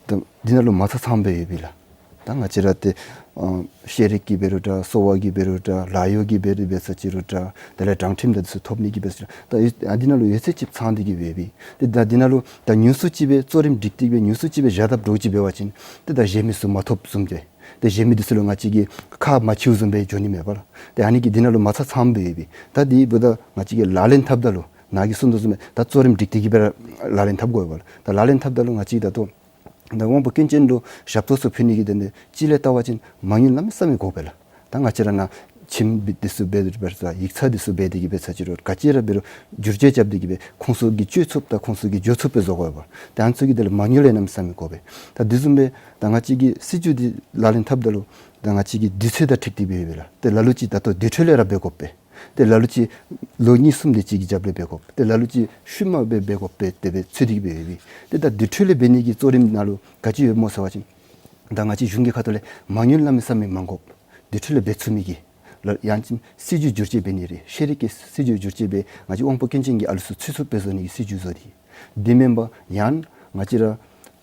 ད་འདི་ནང་ལུ་མ་ཚང་ཚངམ་སྦེ་ཡོད་པས་ལགས། ད་ང་བཅས་ར་ཏེ་ཨ་ཤེས་རིག་གི་འབད་རུང་འདྲ་གསོ་བ་གི་འབད་རུང་འདྲ་ལཱ་གཡོག་གི་འབད་རུང་འབད་ས་ཅིག་རུང་འདྲ་དེ་ལས་དྲང་ཁྲིམས་དང་འདི་ཚུ་ཐོབ་ནི་གི་འབད་ས་ཅིག་རུང་ད་ཡོད་ཨ་འདི་ནང་ལུ་ཡོད་ཚད་ཅིག་ཚང་སྟེ་གི་ཡོད་པས། ཏེ་ད་འདི་ནང་ལུ་ད་ཉུང་སུ་ཅིག་སྦེ་གཙོ་རིམ་སྒྲིག་སྟེ་གི་སྦེ་ཉུང་སུ་ཅིག་སྦེ་བཞག་དཔ་འདྲཝ་ཅིག་འབད་བ་ཅིན་ཏེ་ད་གཞན་མི་ཚུ་མ་ཐོབ་བཟུམ་ཅིག་ཏེ་གཞན་མི་འདི་ཚུ་ལུ་ང་བཅས་ཀྱིས་ཁ་མ་ཕྱེཝ་བཟུམ་སྦེ་འགྱོ་ནི་མས་པ་ལགས། ཏེ་ཨ་ནི་གིས་འདི་ནང་ལུ་མ་ཚང་ཚངམ་སྦེ་ཡོད་པས། ད་འདི་འབདཝ་ད་ང་བཅས་ཀྱིས་ལག་ལེན་འཐབ་ད་ལུ་ནཱ་གིས་གསུངས་དོ་བཟུམ་སྦེ་ད་གཙོ་རིམ་སྒྲིག་སྟེ་གི་སྦེ་ར་ལག་ལེན་འཐབ་དགོ་པས་ལགས། ད་ལག་ལེན་འཐབ་ད་ལུ་ང་བཅས་ད་ལྟོ་ད་དབང་པོ་སྐྱོན་ཅན་ལུ་ཞབས་ཏོག་ཚུ་ཕུལ་ནི་གི་དོན་ལས་སྤྱི་ལས་བལྟ་བ་ཅིན་མ་དངུལ་གནམ་མེད་ས་མེད་དགོ་པས་ལགས། ད་ང་བཅས་ར་ནཱ་ཁྱིམ་འདི་ཚུ་འབད་དེ་འབད་ས་ཡིག་ཚང་འདི་ཚུ་འབད་དེ་གི་འབད་ས་ཅིག་རུང་ག་ཅི་ར་འབད་རུང་བསྒྱུར་བཅོས་རྐྱབ་སྟེ་གི་སྦེ་ཁོང་ཚུ་གིས་སྤྱོད་ཚུགསཔ་དང་ཁོང་ཚུ་གིས་འགྱོ་ཚུགསཔ་སྦེ་བཟོ་དགོ་པས། ད་ཨ་ནི་ཚུ་གི་དོན་ལས་མ་དངུལ་ཡང་གནམ་མེད་ས་མེད་དགོ་པས། ད་འདི་བཟུམ་སྦེ་ད་ང་བཅས་ཀྱིས་སྲིད་བྱུས་འདི་ལག་ལེན་འཐབ་ད་ལུ་ད་ང་བཅས་ཀྱི་དུས་ཚོད་དང་འཁྲིལ་ཏེ་སྦེ་ཡོད་པས་ལགས། ཏེ་ལ་ལུ་ཅིག་ད་ལྟོ་དེ་འཕྲོ་ལས་ར་འབད་དགོ་པས། ཏེ་ལ་ལུ་ཅིག་ལོ་གཉིས་གསུམ་དེ་ཅིག་གི་རྒྱབ་ལས་འབད་དགོ། ཏེ་ལ་ལུ་ཅིག་ཤུལ་མ་སྦེ་འབད་དགོ་པས། དེ་སྦེ་ཚུད་དེ་གི་སྦེ་ཡོད་པས། ཏེ་ད་དེ་འཕྲོ་ལས་འབད་ནི་གི་གཙོ་རིམ་ནང་ལུ་ག་ཅི་ཡོདཔ་སྨོ་ཟེར་བ་ཅིན་ད་ང་བཅས་གཞུང་གི་ཁ་ཐུག་ལས་མ་དངུལ་གནམ་མེད་ས་མེད་མ་དགོཔ་དེ་འཕྲོ་ལས་འབད་ཚུགས་མི་གི་ལ་ཡང་ཅིན་སྲིད་བྱུས་བསྒྱུར་བཅོས་འབད་ནི་རེ་ཤེས་རིག་གི་སྲིད་བྱུས་བསྒྱུར་བཅོས་འབད་ང་བཅས་དབང་པོ་སྐྱོན་ཅན་གྱི་ཨ་ལུ་ཚུ་ཚུད་ཚུདཔ་སྦེ་བཟོ་ནི་གི་སྲིད་བྱུས་བཟོ་སྟེ། དེ་མེན་པར་ཡང་ང་བཅས་ར་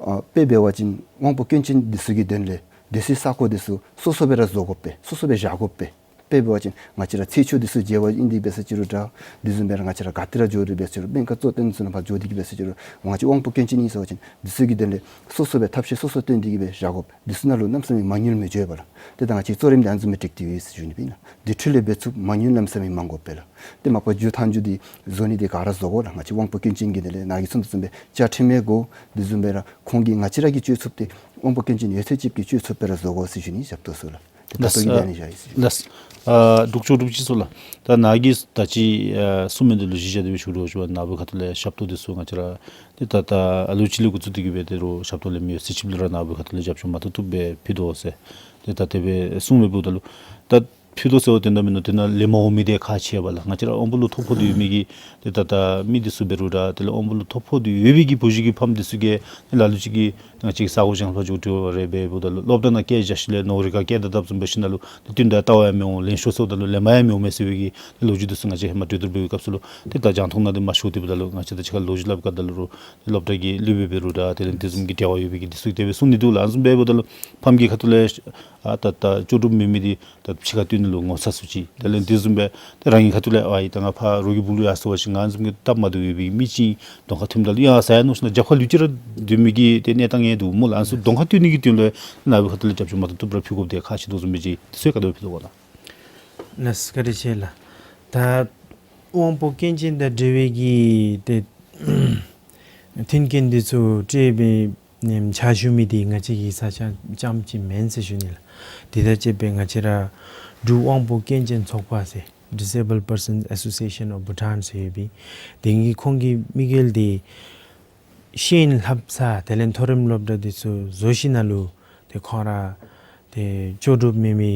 ཨ་དཔེ་འབད་བ་ཅིན་དབང་པོ་སྐྱོན་ཅན་འདི་ཚུ་གི་དོན་ལས་སྡོད་སའི་ས་གོ་འདི་ཚུ་སོ་སོ་སྦེ་ར་བཟོ་དགོ་པས། སོ་སོ་སྦེ་བཞག་དགོ་པས། དཔེ་འབད་བ་ཅིན་ང་བཅས་ར་ཚེས་བཅུ་འདི་ཚུ་མཇལ་བར་ཨིན་ཏེ་འབད་ས་ཅིག་རུང་འདྲ། དེ་བཟུམ་སྦེ་ར་ང་བཅས་ར་ག་ཏེ་ར་འགྱོ་སྟེ་འབད་ས་ཅིག་རུང་སྨན་ཁང་གཙོ་བསྟེན་ཚུ་ནང་ཕར་འགྱོ་སྟེ་གི་འབད་ས་ཅིག་རུང་ང་བཅས་དབང་པོ་སྐྱོན་ཅན་ཨིན་ཟེར་བ་ཅིན་འདི་ཚུ་གི་དོན་ལས་སོ་སོ་སྦེ་ཐབས་ཤེས་སོ་སོ་བཏོན་ཏེ་གི་སྦེ་བཞག་དགོ། འདི་ཚུ་ནང་ལུ་གནམ་མེད་ས་མེད་མ་དངུལ་མི་འགྱོ་བས་ལགས། ཏེ་ད་ང་བཅས་གཙོ་རིམ་འདི་ཨ་ནི་བཟུམ་སྦེ་སྒྲིག་སྟེ་ཡོད་ཟེར་ཞུ་ནི་སྦེ་ཨིན་ལགས། དེ་འཕྲོ་ལས་འབད་ཚུགས་མ་དངུལ་གནམ་མེད་ས་མེད་མ་དགོ་པས་ལགས། ཏེ་མ་པ་འགྱོ་ཐངས་འགྱོ་འདི་བཟོ་ནི་འདི་ག་ར་བཟོ་དགོ་ལགས། ང་བཅས་དབང་པོ་སྐྱོན་ཅན་གྱི་དོན་ལས་ནཱ་གིས་གསུངས་དོ་བཟུམ་སྦེ་བཅའ་ཁྲིམས་ཡང་དགོ། དེ་བཟུམ་སྦེ་ར་ཁོང་གིས་ང་བཅས་ར་གིས་སྤྱོད་ཚུགསཔ་ཏེ་དབང་པོ་སྐྱོན་ཅན་ཡོད་ཚད་ཅིག་གིས་སྤྱོད་ཚུགསཔ་སྦེ་ར་བཟོ་དགོ་ཟེར་ཞུ་ནི་ཞབས་ཏོག་ཚུ་ལགས། ཏེ་ད་ལྟོ་གི་ཨ་ནི་བཞག་ཡི་ཟེར་ཞུ། ལགས། ཨ་འབྲུག་ལྕོགས་གྲུབ་ཅིག་ཚུ་ལགས། ད་ནཱ་གིས་ད་ཅི་ཨ་གསུང་མི་འདི་ལུ་གཞི་བཞག་སྟེ་སྦེ་ཞུ་དོ་ཞུ་བ་ནཱ་བུའི་ཁ་ཐུག་ལས་ཞབས་ཏོག་འདི་ཚུ་ང་བཅས་ར་ཏེ་ད་ད་ཨ་ལུ་ཅིག་ལས་འགོ་བཙུགས་ཏེ་གི་སྦེ་ད་རུང་ཞབས་ཏོག་ལེན་མི་ཡོད་ཚད་ཅིག་ལུ་ར་ནཱ་བུའི་ཁ་ཐུག་ལས་རྒྱབ་སྐྱོར་མ་ཐུབ་ཐུབ་སྦེ་ཕུལ་དོ་ཟེར། ཏེ་ད་དེ་སྦེ་གསུངས་མི་འབདཝ་ད་ལུ་ད་ཕུལ་དོ་ཟེར་བ་དོན་དག་མིན་ནུག། དེ་ནང་ལས་མ་འོང་མི་འདི་ཁག་ཆེ་བས་ལགས། ང་བཅས་ར་དབང་པོ་ལུ་ཐོ་ཕོག་སྟེ་ཡོད་མི་གི་ཏེ་ད་ད་མི་འདི་ཚུ་འབད་རུང་ར་དེ་ལས་དབང་པོ་ལུ་ཐོ་ཕོག་སྟེ་ཡོད་པའི་གི་བུ་གཞི་གི་ཕམ་འདི་ཚུ་གིས་ལ་ལུ་ཅིག་གིས་ང་བཅས་ཀྱི་ས་གོ་རྐྱངམ་ཕར་འགྱོ་སྟེ་ར་འབད་འབདཝ་ད་ལུ་སློབ་གྲྭ་ནང་སྐད་རྒྱག་ཞིནམ་ལས་ནོར་རི་ཁར་སྐད་བརྡ་བཏབ་བཟུམ་འབད་ཞིནམ་ལས་ཏེ་བསྟུན་ད་ལྟ་བར་ཡང་མི་འོང་ལེན་ཤོག་ཟེརཝ་ད་ལུ་ལེན་པར་ཡང་མི་འོང་མས་ཟེར་བའི་གི་ལོ་རྒྱུས་འདི་ཚུ་ང་བཅས་ཧེ་མ་གྲོས་བསྡུར་འབད་བའི་སྐབས་སུ་ལུ་ཏེ་ད་རྒྱང་མཐོང་ནང་འདི་མ་ཤོང་སྟེ་འབདཝ་ད་ལུ་ང་བཅས་ད་ཅི་ཁར་ལོ་རྒྱུས་སླབ་སྐབས་ད་ལུ་རུང་སློབ་གྲྭ་གི་སློབ་དཔོན་འབད་རུང་ར་དེ་ལས་དེ་བཟུམ་གྱི་འབྲེལ་བ་ཡོད་པའི་གི་འདི་ཚུ་དེ་སྦེ་གསུང་ནི་འདུག་ལགས། ཨ་ནི་བཟུམ་འབདཝ་ད་ལུ་ཕམ་གྱི་ཁ་ཐུག་ལས་ཨ་ད་ད་ལྕོགས་གྲུབ་མེད་མི་འདི་ད་ཕྱི་ཁར་བཏོན་ནི་ལུ་ངོ་ཚ་སུ་ཅིག། དེ་ལས་དེ་བཟུམ་སྦེ་ཏེ་རང་གི་ཁ་ཐུག་ལས་ཨའི་ད་ང་ཕར་རོགས་ཀྱི་སྦུག་ལུ་ཡར་སོང་བ་ཅིན་ང་ཨ་ནི་བཟུམ་གྱི་སྟབས་མ་བདེཝ་ཡོད་པའི་མི་ཅིག་གདོང་ཁར་ཐོནམ་ད་ལུ་ཡང་ཟ་ཡང་མནོ་ཞིནམ་ལས་རྒྱབ་ཁར་ལུས་ཅི་ར་སྡོད་མི་གི་ཏེ་གནས་སྟངས་ཡང་འདུག་སྨོ་ལགས། ཨ་ནི་ཚུ་གདོང་ཁར་བཏོན་ནི་གི་དོན་ལུ་ནཱ་བུའི་ཁ་ཐུག་ལས་རྒྱབ་སྐྱོར་མ་ཐུབ་ཐུབ་ར་ཕུལ་དགོཔ་འདི་ཁག་ཆེ་དོ་བཟུམ་སྦེ་ཅིག་དེ་ཚུ་ཡང་བཀའ་དྲིན་ཕུལ་དོ་གོ་ལགས། ལགས་སོ་བཀའ་དྲིན་ཆེ་ལགས། ད་དབང་པོ་སྐྱོན་ཅན་དང་འབྲེལ་བའི་གི་ཏེ་མཐུན་རྐྱེན་འདི་ཚུ་སྤྲོད་པའི་ནེམ་ཕྱག་ཞུ་མི་འདི་ང་བཅས་ཀྱི་ས་ཆ་རྐྱངམ་ཅིག་མེན་ཟེར་ཞུ་ནི་ལགས། དེ་དང་བཅས་པའི་ང་བཅས་ར་འབྲུག་དབང་པོ་སྐྱོན་ཅན་ཚོགས་པ་ཟེར་Disabled Persons Association of Bhutan ཟེར་ཡོད་པས། དེ་གི་ཁོང་གི་དམིགས་ཡུལ་འདི་ཤེས་ཡོན་བསླབ་ས་དེ་ལས་མཐོ་རིམ་སློབ་གྲྭ་འདི་ཚུ་བཟོ་ཞིནམ་ལས་ཏེ་ཁོང་ར་ཏེ་ལྕོགས་གྲུབ་མེད་མི་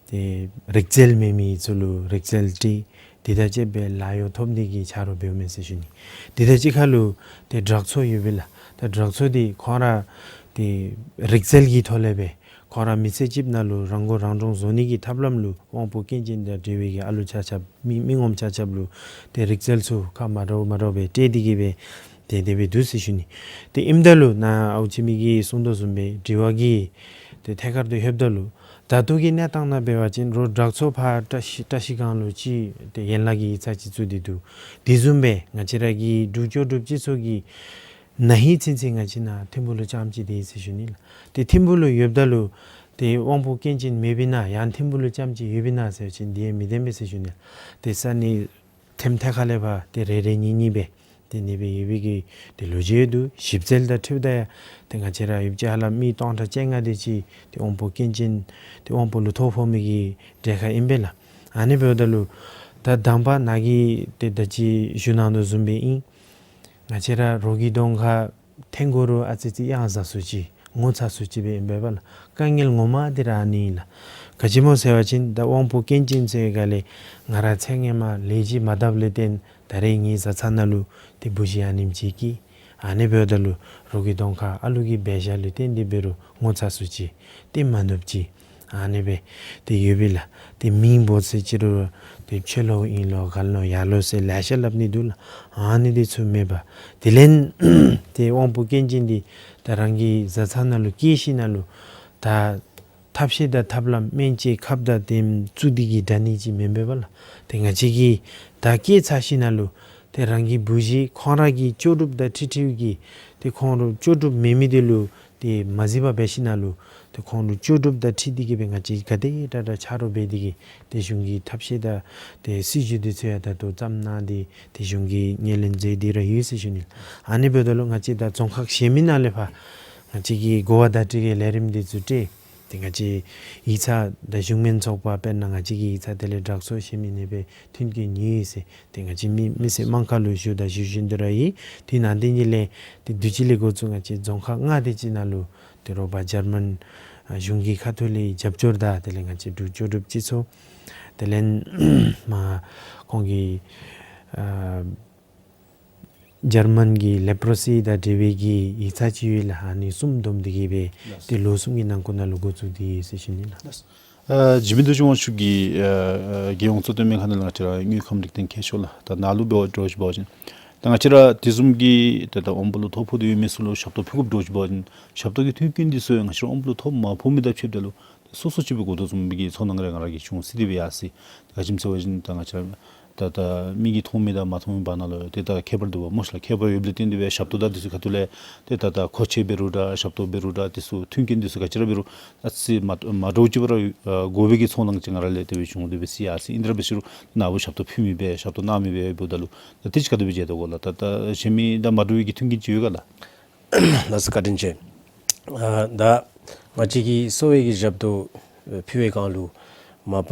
ཏེ་རིག་རྩལ་མེད་མི་ཚུ་ལུ་རིག་རྩལ་སྤྲོད། དེ་དང་བཅསཔ་སྦེ་ལཱ་གཡོག་ཐོབ་ནི་གི་ཆ་རོགས་འབདཝ་མས་ཟེར་ཞུ་ནི། དེ་དང་གཅིག་ཁར་ལུ་ཏེ་དྲག་ཚོགས་ཡོད་པས་ལགས། ད་དྲག་ཚོགས་འདི་ཁོང་ར་ཏེ་རིག་རྩལ་གྱི་ཐོག་ལས་སྦེ་ཁོང་ར་མི་ཚེ་གཅིག་ནང་ལུ་རང་མགོ་རང་འདྲོངས་བཟོ་ནི་གི་ཐབས་ལམ་ལུ་དབང་པོ་སྐྱོན་ཅན་དང་འབྲེལ་བའི་གི་ཨ་ལུ་ཆ་ཁྱབ་མི་མི་ངོམ་ཆ་ཁྱབ་ལུ་ཏེ་རིག་རྩལ་ཚུ་ཁག་མ་འདྲཝ་མ་འདྲཝ་སྦེ་སྤྲོད་དེ་གི་སྦེ་ཏེ་དེ་སྦེ་འདུག་ཟེར་ཞུ་ནི། ཏེ་ཨིནམ་ད་ལུ་ནཱ་ཨའུ་ཆི་མི་གིས་གསུང་དོ་བཟུམ་སྦེ་དྲི་བ་གི་ཏེ་ཐད་ཀར་དུ་ལྷོདཔ་ད་ལུ་ད་ལྟོ་གི་གནས་སྟངས་ནང་འབད་བ་ཅིན་རོགས་དྲག་ཚོགས་ཕར་བཀྲ་ཤིས་བཀྲ་ཤིས་སྒང་ལུ་ཅིག་ཏེ་ཡན་ལག་གི་ཡིག་ཚང་ཅིག་བཙུགས་ཏེ་འདུག། དེ་བཟུམ་སྦེ་ང་བཅས་ར་གི་འབྲུག་ལྕོགས་གྲུབ་སྤྱི་ཚོགས་ཀྱི་ན་ཧིང་ཚུན་ཚོད་ང་བཅས་ནཱ་ཐིམ་ཕུག་ལུ་རྐྱངམ་ཅིག་སྡོད་ཡི་ཟེར་ཞུ་ནི་ལགས། ཏེ་ཐིམ་ཕུག་ལུ་ཡོདཔ་ད་ལུ་ཏེ་དབང་པོ་སྐྱོན་ཅན་མེདཔ་ཨིན་ན་ཡང་ཐིམ་ཕུག་ལུ་རྐྱངམ་ཅིག་ཡོདཔ་ཨིན་ན་ཟེར་བ་ཅིན་དེ་ཡང་མི་བདེན་པས་ཟེར་ཞུ་ནི་ལགས། ཏེ་ས་གནས་ཐེམ་ཐད་ཁ་ལས་ཕར་ཏེ་རེ་རེ་གཉིས་གཉིས་སྦེ་ཏེ་ཨ་ནི་སྦེ་ཡོད་པའི་གི་ཏེ་ལོ་རྒྱུས་ཡོད་འདུག། ཞིབ་འཚོལ་དང་འཁྲིལཝ་ད་ཡང་ཏེ་ང་བཅས་ར་ཡུདཔ་ཅིག་ཧ་ལམ་མི་སྟོང་ཕྲག་བཅོ་ལྔ་དེ་ཅིག་ཏེ་དབང་པོ་སྐྱོན་ཅན་ཏེ་དབང་པོ་ལུ་ཐོ་ཕོག་མི་གི་གྲས་ཁར་ཨིན་པས་ལགས། ཨ་ནི་འབདཝ་ད་ལུ་ད་དང་པ་ནཱ་གིས་ཏེ་ད་ཅི་ཞུ་གནང་དོ་བཟུམ་སྦེ་ཨིན། ང་བཅས་ར་རོགས་ཀྱི་གདོང་ཁར་འཐོན་དགོ་རུང་ཨ་ཙི་ཙི་གཡང་ཟ་སུ་ཅིག་ངོ་ཚ་སུ་ཅིག་སྦེ་ཨིན་པས་ལགས། དཀའ་ངལ་ངོ་མ་འདི་ར་ཨ་ནི་ཨིན་ལགས། ག་ཅི་སྨོ་ཟེར་བ་ཅིན་ད་དབང་པོ་སྐྱོན་ཅན་ཟེར་ག་ལས་ང་ར་ཚེ་སྔོན་མ་ལས་ཅིག་མ་བཏབ་ལས་བརྟེན་ད་རེས་ངེའི་བཟའ་ཚང་ནང་ལུ་ཏེ་བུ་གཞི་ཨ་ནེམ་ཅིག་སྐྱེས། ཨ་ནི་འབདཝ་ད་ལུ་རོགས་ཀྱི་གདོང་ཁར་ཨ་ལུ་གིས་འབད་བཞག་ལུ་བརྟེན་ཏེ་འབད་རུང་ངོ་ཚ་སུ་ཅིག་ཏེ་མ་ནུབ་ཅིག་ཨ་ནི་སྦེ་ཏེ་ཡོད་པས་ལགས། ཏེ་མིང་འབོ་ཟེར་ཅི་རུང་ཏེ་ཆོས་ལོ་ཨིན་ལོ་ག་ལོ་ཡར་ལོ་ཟེར་ལེ་ཤ་སླབ་ནི་འདུག་ལགས། ཨ་ནི་འདི་ཚུ་མེད་པར་དེ་ལས་ཏེ་དབང་པོ་སྐྱོན་ཅན་འདི་ད་རང་གི་བཟའ་ཚང་ནང་ལུ་སྐྱེས་ཞིནམ་ལས་ད་ཐབས་ཤེས་དང་ཐབས་ལམ་སྨན་དཔྱད་ཁབ་དང་དེམ་བཙུགས་ཏེ་གི་དྲག་ནི་ཅིག་མེན་པས་ལགས། ཏེ་ང་བཅས་ཀྱིས་ད་སྐྱེས་ཚར་ཞིནམ་ལས་ཏེ་རང་གི་བུ་གཞི་ཁོང་ར་གི་ལྕོགས་གྲུབ་དང་འཁྲིལ་འཁྲིལ་གྱི་ཏེ་ཁོང་ལུ་ལྕོགས་གྲུབ་མེད་མི་དེ་ལུ་ཏེ་མ་གཟིགས་པར་འབད་ཞིནམ་ལས་ཏེ་ཁོང་ལུ་ལྕོགས་གྲུབ་དང་འཁྲིལ་ཏེ་གི་སྦེ་ང་བཅས་ག་དེ་དྲག་དྲག་ཆ་རོགས་འབད་དེ་གི་ཏེ་གཞུང་གི་ཐབས་ཤེས་དང་ཏེ་སྲིད་བྱུས་འདི་ཚུ་ཡང་ད་ལྟོ་བརྩམས་གནང་སྟེ་ཏེ་གཞུང་གིས་ངོས་ལེན་མཛད་དེ་ར་ཡོད་ཟེར་ཞུ་ནི། ཨ་ནི་འབདཝ་ད་ལུ་ང་བཅས་ད་རྫོང་ཁག་གཞན་མི་ནང་ལས་ཕར་ང་བཅས་ཀྱིས་གོ་བ་བརྡ་སྤྲོད་ཀྱི་ལས་རིམ་འདི་ཚུ་སྤྲོད། ཏེ་ང་བཅས་ཡིག་ཚང་ད་གཞུང་མིན་ཚོགས་པ་དཔེར་ན་ང་བཅས་ཀྱི་ཡིག་ཚང་དེ་ལས་དྲག་ཚོགས་གཞན་མི་ཨ་ནི་སྦེ་མཐུན་རྐྱེན་ཡོད་ཟེར་ཏེ་ང་བཅས་མི་མི་སེར་དམངས་ཁ་ལུ་ཞུ་དང་ཞུ་བཞིན་དུ་ར་ཡོད། དེ་ནང་དེ་ཉིད་ལས་ཏེ་དུས་ཅི་ལས་འགོ་བཙུགས་ང་བཅས་རྫོང་ཁག་ལྔ་དེ་ཅིག་ནང་ལུ་ཏེ་རོགས་པ་འཇར་མན་ཨ་གཞུང་གི་ཁ་ཐུག་ལས་རྒྱབ་སྐྱོར་དང་དེ་ལས་ང་བཅས་འབྲུག་ལྕོགས་གྲུབ་སྤྱི་ཚོགས་དེ་ལས་མར་ཁོང་གི་ཨ་འཇར་མན་གྱི་ལེ་པྲོ་སི་དང་འབྲེལ་བའི་གི་ཡིག་ཚང་ཅིག་ཡོད་ལགས། ཨ་ནི་གསུམ་བསྡོམས་ཏེ་གི་སྦེ་ཏེ་ལོ་གསུམ་གྱི་ནང་འཁོད་ནང་ལུ་འགོ་བཙུགས་ཏེ་ཡོད་ཟེར་ཞུ་ནི་ལགས། ཨ་འཇིགས་མེད་རྡོ་རྗེ་དབང་ཕྱུག་གིས་ཨ་ཨ་རྒྱལ་ཡོངས་གཙུག་སྟོད་སྨན་ཁང་ནང་ལུ་ང་བཅས་ར་དངོས་ཁམས་རིག་ལྡན་མཁས་མཆོག་ལགས། ད་ནཱ་ལུ་འབད་བ་འདྲཝ་ཅིག་འབད་བ་ཅིན་ད་ང་བཅས་ར་དེ་བཟུམ་གྱི་ད་ད་དབང་པོ་ལུ་ཐོ་ཕོག་སྟེ་ཡོད་མི་ཚུ་ལུ་ཞབས་ཏོག་ཕུལ་དགོཔ་འདྲཝ་ཅིག་འབད་བ་ཅིན་ཞབས་ཏོག་གི་མཐུན་རྐྱེན་འདི་ཚུ་ཡང་ང་བཅས་ར་དབང་པོ་ལུ་ཐོ་མ་ཕོག་མི་དང་ཕྱདཔ་ད་ལུ་སོ་སོ་ཅིག་སྦེ་འགོ་བཟུང་མི་གི་ཚོར་སྣང་རེ་ང་ར་གིས་བྱུང་སྟེ་སྦེ་ཡར་སོ་ཡི། ག་ཅི་སྨོ་ཟེར་བ་ཅིན་ད་ང་བཅས་ར་ད་ད་མིག་གིས་མཐོང་མི་དང་མ་མཐོང་མི་བར་ན་ལུ་ཏེ་ད་ཁྱད་པར་འདུག་པ་སྨོ་ཤ་ལགས། ཁྱད་པར་ཡོདཔ་ལས་བརྟེན་ཏེ་སྦེ་ཞབས་ཏོག་དང་འདི་ཚུ་ཁ་ཐུག་ལས་ཏེ་ད་ད་མཁོ་ཆས་འབད་རུང་འདྲ་ཞབས་ཏོག་འབད་རུང་འདྲ་འདི་ཚུ་མཐུན་རྐྱེན་འདི་ཚུ་ག་ཅི་ར་འབད་རུང་ཨ་ཙི་མ་མ་འདྲཝ་ཅིག་སྦེ་ར་ཨ་དགོ་པའི་གི་ཚོར་སྣང་ཅིག་ང་ར་ལས་དེ་སྦེ་བྱུང་སྟེ་སྦེ་ཡར་སོ་ཡི། ཨིན་ཏེ་ར་འབད་ཞུ་རུང་ནཱ་བུ་ཞབས་ཏོག་ཕུལ་མི་སྦེ་ཞབས་ཏོག་གནང་མི་སྦེ་འབདཝ་ད་ལུ་ད་དེ་ཅིག་ག་དེ་སྦེ་མཇལ་དོ་གོ་ལགས། ད་ད་གཞན་མི་དང་མ་འདྲ་བའི་གི་མཐུན་རྐྱེན་ཅིག་ཡོད་ག་ལགས། ལགས་སོ་བཀའ་དྲིན་ཆེ། ཨ་ད་ང་བཅས་ཀྱིས་གསོ་བའི་གི་ཞབས་ཏོག་ཕུལ་བའི་སྒང་ལུ་མ་པ་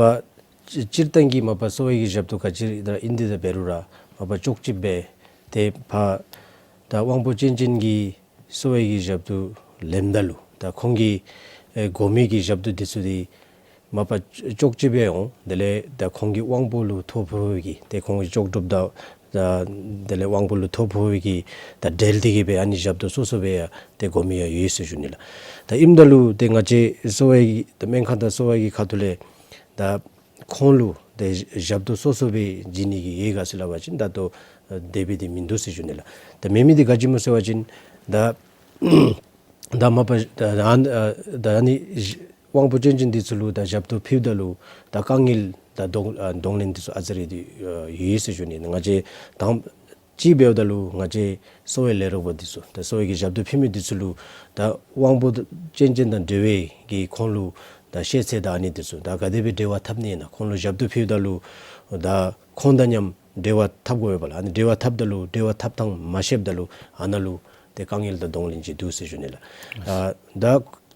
སྤྱིར་བཏང་གི་མ་པ་གསོ་བའི་གི་ཞབས་ཏོག་ག་ཅི་ར་ཨིན་ཏེ་ད་འབད་རུང་ར་མ་པ་ལྕོགས་ཅིག་སྦེ་ཏེ་ཕར་ད་དབང་པོ་སྐྱོན་ཅན་གྱི་གསོ་བའི་གི་ཞབས་ཏོག་ལེནམ་ད་ལུ་ད་ཁོང་གིས་ཨེ་དགོ་མི་གི་ཞབས་ཏོག་འདི་ཚུ་འདི་མ་པ་ལྕོགས་ཅིག་སྦེ་འོང་། དེ་ལས་ད་ཁོང་གི་དབང་པོ་ལུ་ཐོ་ཕོག་པའི་གི་ཏེ་ཁོང་གི་ལྕོགས་གྲུབ་དང་ད་དེ་ལས་དབང་པོ་ལུ་ཐོ་ཕོག་པའི་གི་ད་འབྲེལ་ཏེ་གི་སྦེ་ཨ་ནི་ཞབས་ཏོག་སོ་སོ་སྦེ་ཡང་ཏེ་དགོ་མི་ཡང་ཡོད་ཟེར་ཞུ་ནི་ལགས། ད་ཨིནམ་ད་ལུ་ཏེ་ང་བཅས་གསོ་བའི་གི་ད་སྨན་ཁང་དང་གསོ་བའི་གི་ཁ་ཐུག་ལས་ད་ཁོང་ལུ་ཏེ་ཞབས་ཏོག་སོ་སོ་སྦེ་བྱིན་ནི་གི་ཡོད་ག་ཟེར་སླབ་པ་ཅིན་ད་ལྟོ་དེ་སྦེ་འདི་མིན་འདུག་ཟེར་ཞུ་ནི་ལགས། ད་མེད་མི་འདི་ག་ཅི་སྨོ་ཟེར་བ་ཅིན་ད་ད་མ་པ་ད་ཨ་ད་ཨ་ནི་དབང་པོ་སྐྱོན་ཅན་འདི་ཚུ་ལུ་ད་ཞབས་ཏོག་ཕུལཝ་ད་ལུ་ད་དཀའ་ངལ་ད་གདོང་ཨ་གདོང་ལེན་འདི་ཚུ་ཨ་ཙི་རེ་འདི་ཡོད་ཟེར་ཞུ་ནི། ང་བཅས་དང་ཅིག་འབདཝ་ད་ལུ་ང་བཅས་གསོ་བའི་ལས་རོགས་པ་འདི་ཚུ་ད་གསོ་བའི་གི་ཞབས་ཏོག་ཕུལ་མི་འདི་ཚུ་ལུ་ད་དབང་པོ་སྐྱོན་ཅན་དང་འབྲེལ་བའི་གི་ཁོང་ལུ་ད་ཤེས་ཚད་དང་ཨ་ནི་འདི་ཚུ་ད་ག་དེ་སྦེ་འབྲེལ་བ་འཐབ་ནི་ཨིན་ན། ཁོང་ལུ་ཞབས་ཏོག་ཕུལཝ་ད་ལུ་ད་ཁོང་དང་མཉམ་འབྲེལ་བ་འཐབ་དགོ་པས་ལགས། ཨ་ནི་འབྲེལ་བ་འཐབ་ད་ལུ་འབྲེལ་བ་འཐབ་ཐངས་མ་ཤེསཔ་ད་ལུ་ཨ་ནཱ་ལུ་ཏེ་དཀའ་ངལ་དང་གདོང་ལེན་ཅིག་འདུག་ཟེར་ཞུ་ནི་ལགས། ཨ་ད་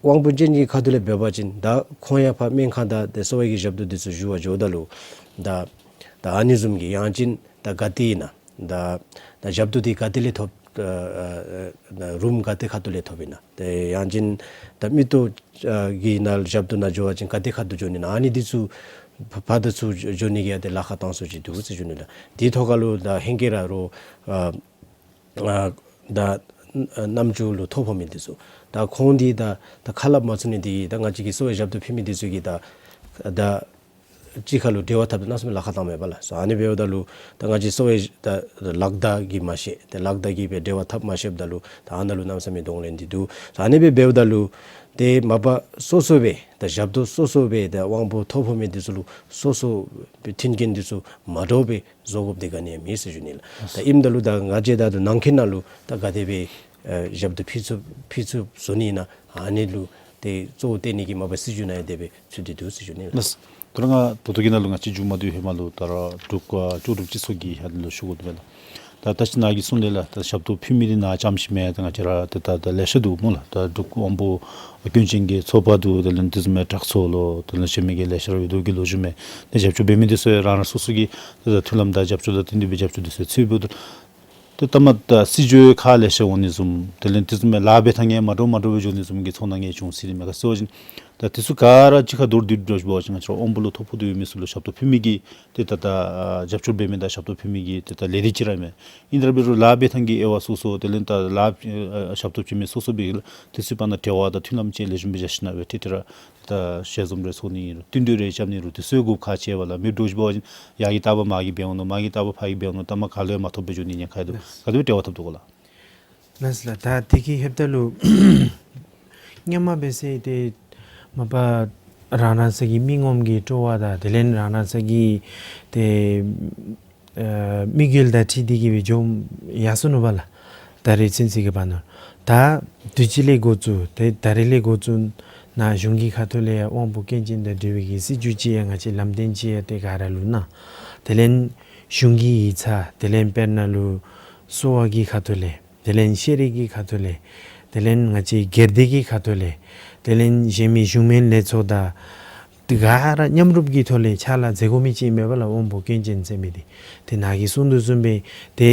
དབང་པོ་ཅན་གྱི་ཁ་ཐུག་ལས་འབད་བ་ཅིན་ད་ཁོང་ཡང་ཕར་སྨན་ཁང་དང་ཏེ་གསོ་བའི་གི་ཞབས་ཏོག་འདི་ཚུ་ཞུ་བར་འགྱོཝ་ད་ལུ་ད་ད་ཨ་ནི་བཟུམ་གྱི་ཡང་ཅིན་ད་ག་ཏེ་ཨིན་ན་ད་ད་ཞབས་ཏོག་འདི་ག་ཏེ་ལས་ཐོབ་ཨ་ཨ་ཨ་རུམ་ག་ཏེ་ཁ་ཐུག་ལས་ཐོབ་ཨིན་ན། ཏེ་ཡང་ཅིན་ད་མིག་ཏོ་ཨ་གི་ནང་ཞབས་ཏོག་ནང་འགྱོ་བ་ཅིན་ག་ཏེ་ཁ་ཐུག་འགྱོ་ནི་ཨིན་ན། ཨ་ནི་འདི་ཚུ་ ཕར་དང་ཚུར་འགྱོ་ནི་གི་ཡང་ཏེ་ལཱ་ཁག་བཏང་སོང་ཅི་འདུག་ཟེར་ཞུ་ནི་ལགས། དེའི་ཐོག་ཁ་ལུ་ད་ཧེང་སྐལ་ར་རོགས་ཨ་ཨ་ད་རྣམ་ཅོ་ལུ་ཐོ་ཕོག་མི་འདི་ཚུ་ད་ཁོང་འདི་ད་ད་ཁ་སླབ་མ་ཚུགས་ནི་འདི་གིས་ད་ང་བཅས་ཀྱི་གསོ་བའི་ཞབས་ཏོག་ཕུལ་མི་འདི་ཚུ་གིས་ད་ད་གཅིག་ཁར་ལུ་འབྲེལ་བ་འཐབ་སྟེ་གནམ་མེད་ས་མེད་ལཱ་ཁག་བཏངམ་མས་པ་ལགས། སོ་ཨ་ནི་འབདཝ་ད་ལུ་ད་ང་བཅས་གསོ་བའི་ད་ལག་བརྡ་གིས་མ་ཤེས་ཏེ་ལག་བརྡ་གིས་སྦེ་འབྲེལ་བ་འཐབ་མ་ཤེསཔ་ད་ལུ་ད་ཨ་ནཱ་ལུ་གནམ་མེད་ས་མེད་གདོང་ལེན་འདི་འདུག། སོ་ཨ་ནི་སྦེ་འབདཝ་ད་ལུ་ཏེ་མ་པ་སོ་སོ་སྦེ་ད་ཞབས་ཏོག་སོ་སོ་སྦེ་ད་དབང་པོ་ཐོ་ཕོག་མི་འདི་ཚུ་ལུ་སོ་སོ་སྦེ་མཐུན་རྐྱེན་འདི་ཚུ་མ་འདྲཝ་སྦེ་བཟོ་དགོཔ་འདི་ག་ནི་ཡང་མེད་ཟེར་ཞུ་ནི་ལགས། ད་ཨིནམ་ད་ལུ་ད་ང་བཅས་ད་ད་ནང་འཁོད་ནང་ལུ་ད་ག་དེ་སྦེ་ཨེ་ཞབས་ཏོག་ཕུལ་ཚུགས་ཕུལ་ཚུགས་བཟོ་ནི་ཨིན་ན་ཨ་ནི་ལུ་ཏེ་གཙོ་བོ་བཏོན་ནི་གི་མ་པ་སྲིད་བྱུས་ནང་ཡང་དེ་སྦེ་ཚུད་དེ་འདུག་ཟེར་ཞུ་ནི་ལགས། ལགས། ད་རུང་ང་ད་ལྟོ་གི་ནང་ལུ་ང་བཅས་མཇུག་མ་བསྡུ་ཧེ་མ་ལུ་ད་ར་འབྲུག་ཨ་ལྕོགས་གྲུབ་སྤྱི་ཚོགས་ཀྱི་ཧ་ལུ་ཞུ་དགོ་དོ་མས་ལགས། ད་ད་ཅི་ནཱ་གིས་གསུངས་དེ་ལགས། ད་ཞབས་ཏོག་ཕུལ་མི་འདི་ནཱ་རྐྱངམ་ཅིག་མེན། ད་ང་བཅས་ར་ཏེ་ད་ད་ལེ་ཤ་འདུག་སྨོ་ལགས། ད་འབྲུག་དབང་པོ་སྐྱོན་ཅན་གྱི་ཚོགས་པ་འདུག། དེ་ལས་དེ་བཟུམ་མའི་གྲོགས་ཚོགས་ལོ་དེ་ལས་གཞན་མི་གི་ལེ་ཤ་ར་ཡོད་དོ་གི་ལོ་རྒྱུས་མས། ཏེ་རྒྱབ་སྐྱོར་འབད་མི་འདི་ཚུ་ཡང་རང་རང་སོ་སོ་གི་ད་ད་མཐུན་ལམ་དང་རྒྱབ་སྐྱོར་དང་བསྟུན་ཏེ་སྦེ་རྒྱབ་སྐྱོར་འདི་ཚུ་ཡང་ཚུད་འབདཝ་ད་ཏེ་ལྟ་མ་ད་སྲིད་བྱུས་ཁག་ལེ་ཤ་འོང་ནི་བཟུམ་དེ་ལས་དེ་བཟུམ་མའི་ལཱ་འབད་ཐངས་ཡང་མ་འདྲཝ་མ་འདྲཝ་སྦེ་འགྱོ་ནི་བཟུམ་གྱི་ཚོར་སྣང་ཡང་བྱུང་སྲིད་ནི་མས། ག་ཅི་ཟེར་བ་ཅིན་ད་དེ་ཚུ་ག་ར་གཅིག་ཁར་མདོར་བསྡུས་འགྱོ་བ་ཅིན་ང་བཅས་ར་དབང་པོ་ལུ་ཐོ་ཕོག་སྟེ་ཡོད་མི་ཚུ་ལུ་ཞབས་ཏོག་ཕུལ་མི་གི་ཏེ་ད་ད་ཨ་རྒྱབ་སྐྱོར་འབད་མི་དང་ཞབས་ཏོག་ཕུལ་མི་གི་ཏེ་ད་ལས་སྡེ་ཅིག་ར་མས། ཨིན་ཏེ་ར་འབད་རུང་ལཱ་འབད་ཐངས་ཀྱི་དབྱེ་བ་སོ་སོ་དེ་ལས་ད་ལཱ་ཨ་ཞབས་ཏོག་ཕུལ་མི་སོ་སོ་སྦེ་དེ་ཚུ་བར་ན་འབྲེལ་བ་དང་མཐུན་ལམ་ཅིག་ལེགས་ཤོམ་སྦེ་བཞག་ཞིན་ན་སྦེ་ཏེ་ཏེ་ར་ད་ཞལ་འཛོམས་རེ་ཚོགས་ནི་ཨིན་རུང་བསྟུན་གྲོས་རེ་རྐྱབ་ནི་ཨིན་རུང་དེ་ཚུ་དགོཔ་ཁག་ཆེ་བས་ལགས། མི་འདྲཝ་ཅིག་འབད་བ་ཅིན་ཡར་གྱི་བརྟག་པ་མར་གྱིས་འབད་འོང་ནུག། མར་གྱི་བརྟག་པ་ཕར་གྱིས་འབད་འོང་ནུག། ད་མ་ག་ལུ་ཡང་མ་ཐོབ་སྦེ་འགྱོ་ནི་ཨིན་ན་ཁ་ཡི་འདུག། ག་དེ་སྦེ་འབྲེལ་བ་འཐབ་དོ་ག་ལགས། ལགས་སོ་ལགས། ད་དེ་གི་ཧེབ་ད་ལུ་སྔོན་མ་འབད་ཟེར་ཏེ་མ་པ་རང་རང་སོ་གི་མི་ངོམ་གྱི་སྤྲོ་བ་དང་དེ་ལས་རང་རང་སོ་གི་ཏེ་ཨ་དམིགས་ཡུལ་དང་འཁྲིལ་ཏེ་གི་སྦེ་འགྱོ་ཡར་སོ་ནུག་པ་ལགས། ད་རེས་ཚུན་ཚོད་ཀྱི་བར་ན་ད་དུས་ཅི་ལས་འགོ་བཙུགས་ཏེ་ད་རེས་ལས་འགོ་བཙུགས་ནཱ་གཞུང་གི་ཁ་ཐུག་ལས་ཡང་དབང་པོ་སྐྱོན་ཅན་དང་འབྲེལ་བའི་གི་སྲིད་བྱུས་ཅིག་ཡང་ང་བཅས་ལམ་སྟོན་ཅིག་ཡང་ཏེ་ག་ར་ལུ་གནང་། དེ་ལས་གཞུང་གི་ཡིག་ཚང་དེ་ལས་དཔེར་ན་ལུ་གསོ་བ་གི་ཁ་ཐུག་ལས་དེ་ལས་ཤེས་རིག་གི་ཁ་ཐུག་ལས་དེ་ལས་ང་བཅས་སྒེར་སྡེ་གི་ཁ་ཐུག་ལས་དེ་ལས་གཞན་མི་གཞུང་མིན་ལས་ཚོགས་དང་དེ་ག་ར་མཉམ་རུབ་ཀྱི་ཐོག་ལས་ཕྱག་ལཱ་མཛད་དགོ་མི་ཅིག་མས་པ་ལགས། དབང་པོ་སྐྱོན་ཅན་ཟེར་མི་འདི་ཏེ་ནཱ་གིས་གསུངས་དོ་བཟུམ་སྦེ་ཏེ་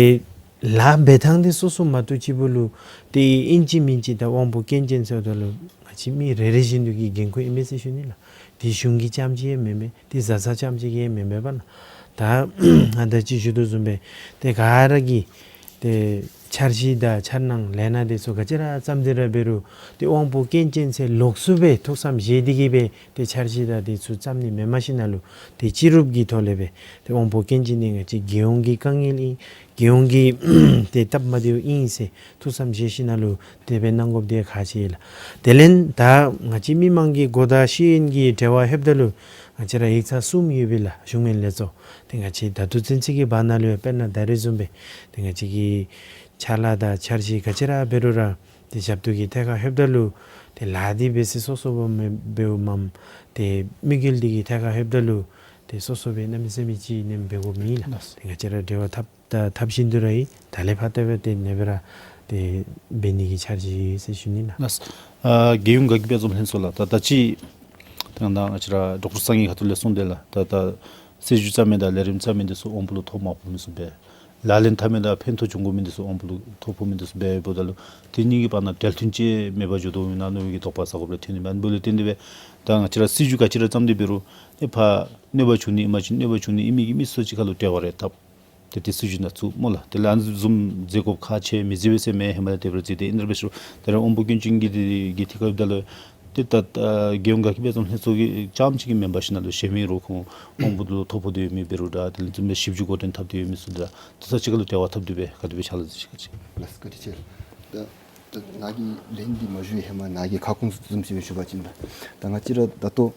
ལཱ་འབད་ཐངས་འདི་སོ་སོ་མ་གཏོགས་གཅིག་པུ་ལུ་ཏེ་ཨིན་ཅི་མིན་ཅི་ད་དབང་པོ་སྐྱོན་ཅན་ཟེརཝ་ད་ལུ་ང་བཅས་མི་རེ་རེ་བཞིན་དུ་གི་འགན་ཁུར་ཨིན་མས་ཟེར་ཞུ་ནི་ལགས། ཏེ་གཞུང་གི་རྐྱངམ་ཅིག་ཡང་མེན་མས། ཏེ་བཟའ་ཚང་རྐྱངམ་ཅིག་ཡང་མེན་མས་པ་ལགས། ད་ང་ད་ཅི་ཞུ་དོ་བཟུམ་སྦེ་ཏེ་ག་ར་གིས་ཏེ་འཆར་གཞི་དང་འཆར་སྣང་ལས་སྣ་འདི་ཚུ་ག་ཅི་ར་བརྩམས་ཏེ་ར་འབད་རུང་ཏེ་དབང་པོ་སྐྱོན་ཅན་ཟེར་ལོགས་སུ་སྦེ་ཐུགས་བསམ་བཞེས་ཏེ་གི་སྦེ་ཏེ་འཆར་གཞི་དང་འདི་ཚུ་བརྩམ་ནི་མེན། མ་གཞི་ནཱ་ལུ་ཏེ་སྤྱི་རུབ་ཀྱི་ཐོག་ལས་སྦེ་ཏེ་དབང་པོ་སྐྱོན་ཅན་འདི་ང་བཅས་རྒྱལ་ཡོངས་ཀྱི་དཀའ་ངལ་ཨིན། རྒྱལ་ཡོངས་ཀྱི་ཏེ་སྟབས་མ་བདེཝ་ཨིན་ཟེར་ཐུགས་བསམ་བཞེས་ཞིན་ན་ལུ་དེ་སྦེ་གནང་དགོཔ་འདི་ཁག་ཆེ་ལགས། དེ་ལས་ད་ང་བཅས་མི་མང་གི་གོ་བརྡ་ཤེས་ཡོན་གྱི་འབྲེལ་བ་ཧེབ་ད་ལུ་ང་བཅས་ར་ཡིག་ཚང་གསུམ་ཡོད་པས་ལགས། གཞུང་མིན་ལས་ཚོགས་ཏེ་ང་བཅས་ད་ལྟོ་ཚུན་ཚོད་ཀྱི་བར་ན་ལུ་ཡང་དཔེར་ན་ད་རེས་བཟུམ་སྦེ་ཏེ་ང་བཅས་ཀྱི་ཕྱག་ལཱ་དང་འཆར་གཞི་ག་ཅི་ར་འབད་རུང་ར་ཏེ་ཞབས་ཏོག་གི་ཐད་ཁར་ཧེབ་ད་ལུ་ཏེ་ལཱ་འདི་འབད་ས་སོ་སོ་སྦེ་མི་འབདཝ་མས། ཏེ་དམིགས་ཡུལ་འདི་གི་ཐད་ཁར་ཧེབ་ད་ལུ་ཏེ་སོ་སོ་སྦེ་གནམ་མེད་ས་མེད་ཅིག་ནེམ་འབད་དགོཔ་མེད་ལགས། ཏེ་ང་བཅས་ར་འབྲེལ་བ་འཐབ་ད་འཐབ་བཞིན་དུ་ར་ཡོད། ད་ལས་ཕར་ཏེ་འབད་ཏེ་ཨ་ནེ་སྦེ་ར་ཏེ་འབད་ནི་གི་འཆར་གཞི་ཡོད་ཟེར་ཞུ་ནི་ལགས། ལགས། ཨ་རྒྱལ་ཡོངས་དགའ་སྐྱིད་དཔལ་འཛོམས་ལྷན་ཚོགས་ལགས། ད་ད་ཅི་ད་ང་བཅས་ར་ཌོག་ཊར་སངས་རྒྱས་ཁ་ཐུག་ལས་གསུངས་དེ་ལགས། ད་ད་སྲིད་བྱུས་བརྩམ་མི་དང་ལས་རིམ་བརྩམ་མི་འདི་ཚུ་དབང་པོ་ལུ་ཐོ་མ་ཕོག་མི་ཚུ་འབད། ལག་ལེན་འཐབ་མི་དང་ཕན་ཐོགས་འབྱུང་དགོ་མི་འདི་ཚུ་དབང་པོ་ལུ་ཐོ་ཕོག་མི་འདི་ཚུ་འབད་འབདཝ་ད་ལུ་དེ་གཉིས་ཀྱི་བར་ན་འབྲེལ་མཐུན་ཅིག་མེད་པར་འགྱོ་དོ་ཨིན་ན་མནོ་བའི་གི་དོགས་པ་ཟ་དགོཔ་རེ་ཐོན་ནི་མས། ཨ་ནི་འབདཝ་ལས་བརྟེན་ཏེ་སྦེ་ད་ང་བཅས་ར་སྲིད་བྱུས་ག་ཅི་ར་བརྩམས་ཏེ་འབད་རུང་ཨེ་ཕར་གནོད་པ་བྱུང་ནི་ཨིན་པ་ཅིན་གནོད་པ་བྱུང་ནི་ཨིན་མི་གི་མི་སོ་སོ་ཅིག་ཁར་ལུ་འབྲེལ་བ་རེ་འཐབ། ཏེ་དེ་སྲིད་བྱུས་ནང་བཙུགས་སྨོ་ལགས། དེ་ལས་ཨ་ནི་བཟུམ་མཛད་དགོཔ་ཁག་ཆེ་མི་མཛད་པས་ཟེར་མི་ཧེ་མ་ལས་དེ་སྦེ་ར་བརྩི་སྟེ་ཨིན་རུང་འབད་ཞུ། ད་རེས་དབང་པོ་སྐྱོན་ཅན་གྱི་དེ་གི་ཐད་ཁར་འབདཝ་ད་ལུ་ཏེ་ད་ཨ་རྒྱལ་ཡོངས་དགའ་སྐྱིད་དཔལ་འཛོམས་ལྷན་ཚོགས་ཀྱི་རྐྱངམ་ཅིག་གི་མེན་པར་ཞིན་ན་ལུ་གཞན་མི་རོགས་ཁོང་དབང་པོ་ལུ་ཐོ་ཕོག་སྟེ་ཡོད་མི་འབད་རུང་ད་དེ་ལས་བཟུམ་སྦེ་ཞིབ་འཇུག་འགོ་འདྲེན་འཐབ་སྟེ་ཡོད་མི་ཚུ་ད་དེ་ཚུ་གཅིག་ཁར་ལུ་འབྲེལ་བ་འཐབ་སྟེ་སྦེ་ག་དེ་སྦེ་ཕྱག་ལཱ་མཛད་ཅི་ག་ཅི། ལགས་སོ་བཀའ་དྲིན་ཆེ་ལགས། ད་ད་ནཱ་གིས་ལན་འདི་མ་ཞུ་བའི་ཧེ་མ་ནཱ་གིས་ཁ་སྐོང་བཟུམ་ཅིག་སྦེ་ཞུ་བ་ཅིན་ལགས། ད་ང་བཅས་ར་ད་ལྟོ་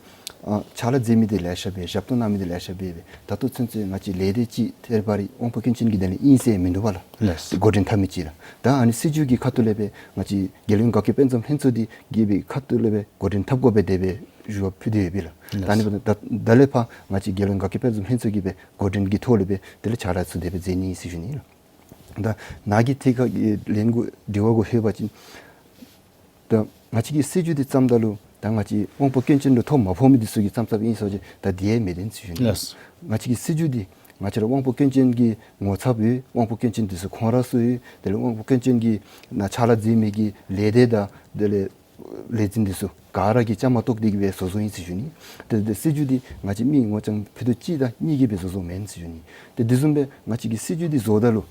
ཨ་ཕྱག་ལཱ་མཛད་མི་འདི་ལེ་ཤ་འབད་ཞབས་ཏོག་གནང་མི་འདི་ལེ་ཤ་འབད་འབད་ད་ལྟོ་ཚུན་ཚོད་ང་བཅས་ལས་སྡེ་ཅིག་ཐད་རི་བ་རི་དབང་པོ་སྐྱོན་ཅན་གྱི་དོན་ལས་ཨིན་ཟེར་མིན་འདུག་པ་ལགས། ལགས། འགོ་འདྲེན་འཐབ་མི་ཅིག་ལགས། ད་ཨ་ནི་སྲིད་བྱུས་ཀྱི་ཁ་ཐུག་ལས་སྦེ་ང་བཅས་རྒྱལ་ཡོངས་དགའ་སྐྱིད་དཔལ་འཛོམས་ལྷན་ཚོགས་འདི་གི་སྦེ་ཁ་ཐུག་ལས་སྦེ་འགོ་འདྲེན་འཐབ་དགོ་པས་དེ་སྦེ་ཞུ་བ་ཕུལ་ཏེ་ཡོད་པས་ལགས། ད་ཨ་ནི་ལགས། འབདཝ་ད་ད་ལས་ཕར་ང་བཅས་རྒྱལ་ཡོངས་དགའ་སྐྱིད་དཔལ་འཛོམས་ལྷན་ཚོགས་ཀྱིས་སྦེ་འགོ་འདྲེན་གྱི་ཐོག་ལས་སྦེ་དེ་ལས་ཕྱག་ལཱ་ཚུ་དེ་སྦེ་མཛད་ནི་ཟེར་ཞུ་ནི་ལགས། ད་ནཱ་གིས་ཐད་ཁར་ལན་གུ་དྲི་བ་གུ་ལྷོད་པ་ཅིན་ད་ང་བཅས་ཀྱི་སྲིད་བྱུས་འདི་བརྩམ་ད་ལུ་ད་ང་བཅས་དབང་པོ་སྐྱོན་ཅན་ལུ་ཐོ་མ་ཕོག་མི་འདི་ཚུ་གི་བརྩམ་བརྩམཝ་ཨིན་ཟེར་བ་ཅིན་ད་འདི་ཡང་མི་བདེན་ཟེར་ཞུ་ནི། ལགས། ང་བཅས་ཀྱི་སྲིད་བྱུས་འདི་ང་བཅས་ར་དབང་པོ་སྐྱོན་ཅན་གྱི་ངོ་ཚབ་ཡོད། དབང་པོ་སྐྱོན་ཅན་འདི་ཚུ་ཁོང་ར་ཚུ་ཡོད། དེ་ལས་དབང་པོ་སྐྱོན་ཅན་གྱི་ནང་ཕྱག་ལཱ་མཛད་མི་གི་ལས་སྡེ་དང་དེ་ལས་ ལས་འཛིན་འདི་ཚུ་ག་ར་གིས་བཅའ་མར་གཏོགས་ཏེ་གི་སྦེ་བཟོ་བཟོཝ་ཨིན་ཟེར་ཞུ་ནི། ཏེ་ཏེ་སྲིད་བྱུས་འདི་ང་བཅས་མི་ངོ་རྐྱང་ཕུད་རྡོག་གཅིག་དང་གཉིས་ཀྱིས་སྦེ་བཟོ་བཟོཝ་མེན་ཟེར་ཞུ་ནི། ཏེ་འདི་བཟུམ་སྦེ་ང་བཅས་ཀྱིས་སྲིད་བྱུས་འདི་བཟོཝ་ད་ལུ་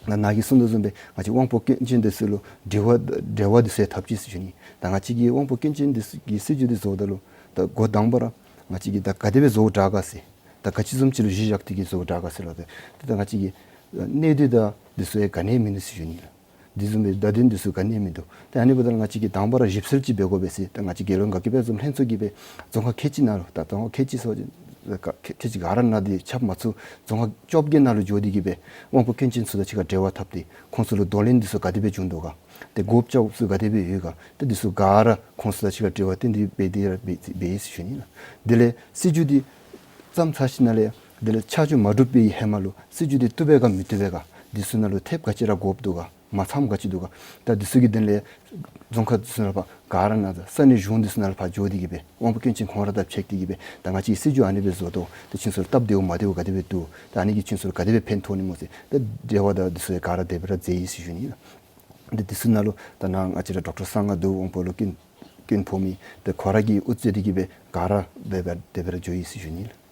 ནཱ་ནཱ་གིས་གསུངས་དོ་བཟུམ་སྦེ་ང་བཅས་དབང་པོ་སྐྱོན་ཅན་འདི་ཚུ་ལུ་འབྲེལ་བ་འབྲེལ་བ་འདི་ཚུ་ཡང་འཐབ་ཅི་ཟེར་ཞུ་ནི། ད་ང་བཅས་ཀྱིས་དབང་པོ་སྐྱོན་ཅན་འདི་ཚུ་གི་སྲིད་བྱུས་འདི་བཟོཝ་ད་ལུ་ད་འགོ་དང་པ་ར་ང་བཅས་ཀྱིས་ད་ག་དེ་སྦེ་བཟོ་དྲག་ག་ཟེར། ད་ག་ཅི་བཟུམ་ཅིག་ལུ་གཞི་བཞག་སྟེ་གི་བཟོ་དྲག་ག་ཟེར་ལོ། ཏེ་ད་ང་བཅས་ཀྱི་གནད་དོན་དང་འདི་ཚུ་ཡང་ག་ནི་ཡང་མིན་འདུག་ཟེར་ཞུ་ནི་ལགས། འདི་བཟུམ་སྦེ་བརྡ་དོན་འདི་ཚུ་ག་ནི་ཡང་མིན་འདུག། ཏེ་ཨ་ནི་འབདཝ་ད་ལུ་ང་བཅས་ཀྱིས་དང་པ་ར་ཞིབ་འཚོལ་ཅིག་འབད་དགོ་པས་ཟེར། ད་ང་བཅས་རྒྱལ་ཡོངས་དགའ་སྐྱིད་དཔལ་འཛོམས་ལྷན་ཚོགས་ཀྱིས་སྦེ་རྫོང་ཁག་ཁལ་གཅིག་ནང་ལུ་ད་རྫོང་ཁག་ཁལ་གཅིག་ཟེར་བ་ཅིན་ཁལ་གཅིག་ག་ར་ནང་འདི་ཁྱབ་མ་ཚུགས། རྫོང་ཁག་བཅོ་བརྒྱད་ནང་ལུ་འགྱོ་སྟེ་གི་སྦེ་དབང་པོ་སྐྱོན་ཅན་ཚུ་དང་གཅིག་ཁར་འབྲེལ་བ་འཐབ་སྟེ་ཁོང་ཚུ་ལུ་གདོང་ལེན་འདི་ཚུ་ག་དེ་སྦེ་བྱུང་དོ་ག། ཏེ་དགོཔ་ཅ་དགོཔ་ཚུ་ག་དེ་སྦེ་ཡོད་ག། ཏེ་འདི་ཚུ་ག་ར་ཁོང་ཚུ་དང་གཅིག་ཁར་འབྲེལ་བ་བསྟེན་ཏེ་འབད་དེ་ར་འབད་འབད་ཡི་ཟེར་ཞུ་ནི་ལགས། དེ་ལས་སྲིད་བྱུས་འདི་བརྩམས་ཚར་ཞིནམ་ལས་དེ་ལས་ཆ་འཇོག་མ་གྲུབ་པའི་ཧེ་མ་ལུ་སྲིད་བྱུས་འདི་བཏུབ་པས་ག་མི་བཏུབ་པས་ག། འདི་ཚུ་ནང་ལུ་ཐེབས་ག་ཅི་ར་དགོཔ་འདུག་ག། མ་ཚངམ་ག་ཅི་འདུག་ག། ད་འདི་ཚུ་གི་དོན་ལས་རྫོང་ཁག་འདི་ཚུ་ནང་ཕར་ག་ར་ནང་ས་གནས་གཞུང་འདི་ཚུ་ནང་ཕར་འགྱོ་སྟེ་གི་སྦེ་དབང་པོ་སྐྱོན་ཅན་ཁོང་ར་དང་ཕྱད་དེ་གི་སྦེ་ད་ང་བཅས་སྲིད་བྱུས་ཨ་ནི་སྦེ་བཟོ་དོ། ད་ཁྱེད་ཚུ་ལུ་སྟབས་བདེཝ་མ་བདེཝ་ག་དེ་སྦེ་འདུག། ད་ཨ་ནི་གིས་ཁྱེད་ཚུ་ལུ་ག་དེ་སྦེ་ཕན་ཐོགས་ནི་སྨོ་ཟེར། ད་འབྲེལ་བ་དང་འདི་ཚུ་ཡང་ག་ར་དེ་སྦེ་ར་མཛད་ཡི་ཟེར་ཞུ་ནི་ལགས། ད་འདི་ཚུ་ནང་ལུ་ད་ནཱ་ང་བཅས་ར་ཌོག་ཊར་གསང་སྔགས་འདུག། དབང་པོ་ལུ་སྐྱོན་སྐྱོན་ཕོག་མི་ད་ཁོ་ར་གིས་དབུ་གཙོས་ཏེ་གི་སྦེ་ག་ར་དེ་སྦེ་དེ་སྦེ་ར་འགྱོ་ཡི་ཟེར་ཞུ་ནི་ལགས།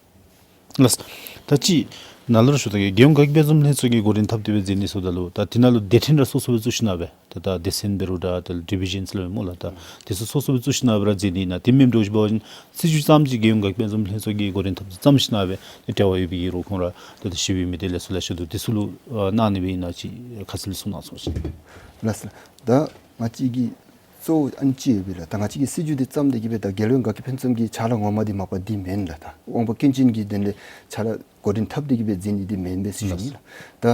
ལགས། ད་ཅི་ནཱ་ལུ་ར་ཞུ་ད་གི་རྒྱལ་ཡོངས་དགའ་སྐྱིད་དཔལ་འཛོམས་ལྷན་ཚོགས་ཀྱིས་འགོ་འདྲེན་འཐབ་སྟེ་སྦེ་མཛད་ནི་ཟེརཝ་ད་ལུ་ད་དེ་ནང་ལུ་སྡེ་ཕྲན་ར་སོ་སོ་སྦེ་བཙུགས་ཞིན་ན་སྦེ་ད་ད་སྡེ་ཚན་འབད་རུང་འདྲ་ད་ཌི་བི་ཞཱན་ཟེར་སླབ་མས་ལགས། ད་དེ་ཚུ་སོ་སོ་སྦེ་བཙུགས་ཞིན་ན་སྦེ་ར་མཛད་ནི་ཨིན་ན། དེ་མེན་འདྲཝ་ཅིག་འབད་བ་ཅིན་སྲིད་བྱུས་ཙམ་ཅིག་རྒྱལ་ཡོངས་དགའ་སྐྱིད་དཔལ་འཛོམས་ལྷན་ཚོགས་ཀྱིས་འགོ་འདྲེན་འཐབ་བཙུགས་ཙམ་ཞིན་ན་སྦེ་འབྲེལ་བ་ཡོད་པའི་གི་རོགས་ཁོང་ར་ད་ད་ཞི་བའི་མི་སྡེ་ལས་ཚུ་ལས་ཞུ་དོ། དེ་ཚུ་ལུ་ཨ་གནང་ནི་སྦེ་ཨིན་ན་ཅིག་ཁ་གསལ་གསུང་གནང་སོང་ཅིག། ལགས་སོ། ད་ང་བཅས་ཀྱི་གཙོ་བོ་ཨ་ནི་ཅིག་ཡོད་པས་ལགས། ད་ང་བཅས་ཀྱིས་སྲིད་བྱུས་འདི་བརྩམས་ཏེ་གི་སྦེ་ད་རྒྱལ་ཡོངས་དགའ་སྐྱིད་དཔལ་འཛོམས་ཀྱི་ཕྱག་ལཱ་ངོ་མ་འདི་མ་པ་འདི་མེན་ལགས། ད་དབང་པོ་སྐྱོན་ཅན་གྱི་དོན་ལས་ཕྱག་ལཱ་འགོ་འདྲེན་འཐབ་སྟེ་གི་སྦེ་མཛད་ནི་འདི་མེན་པས་ཟེར་ཞུ་ནི་ལགས། ད་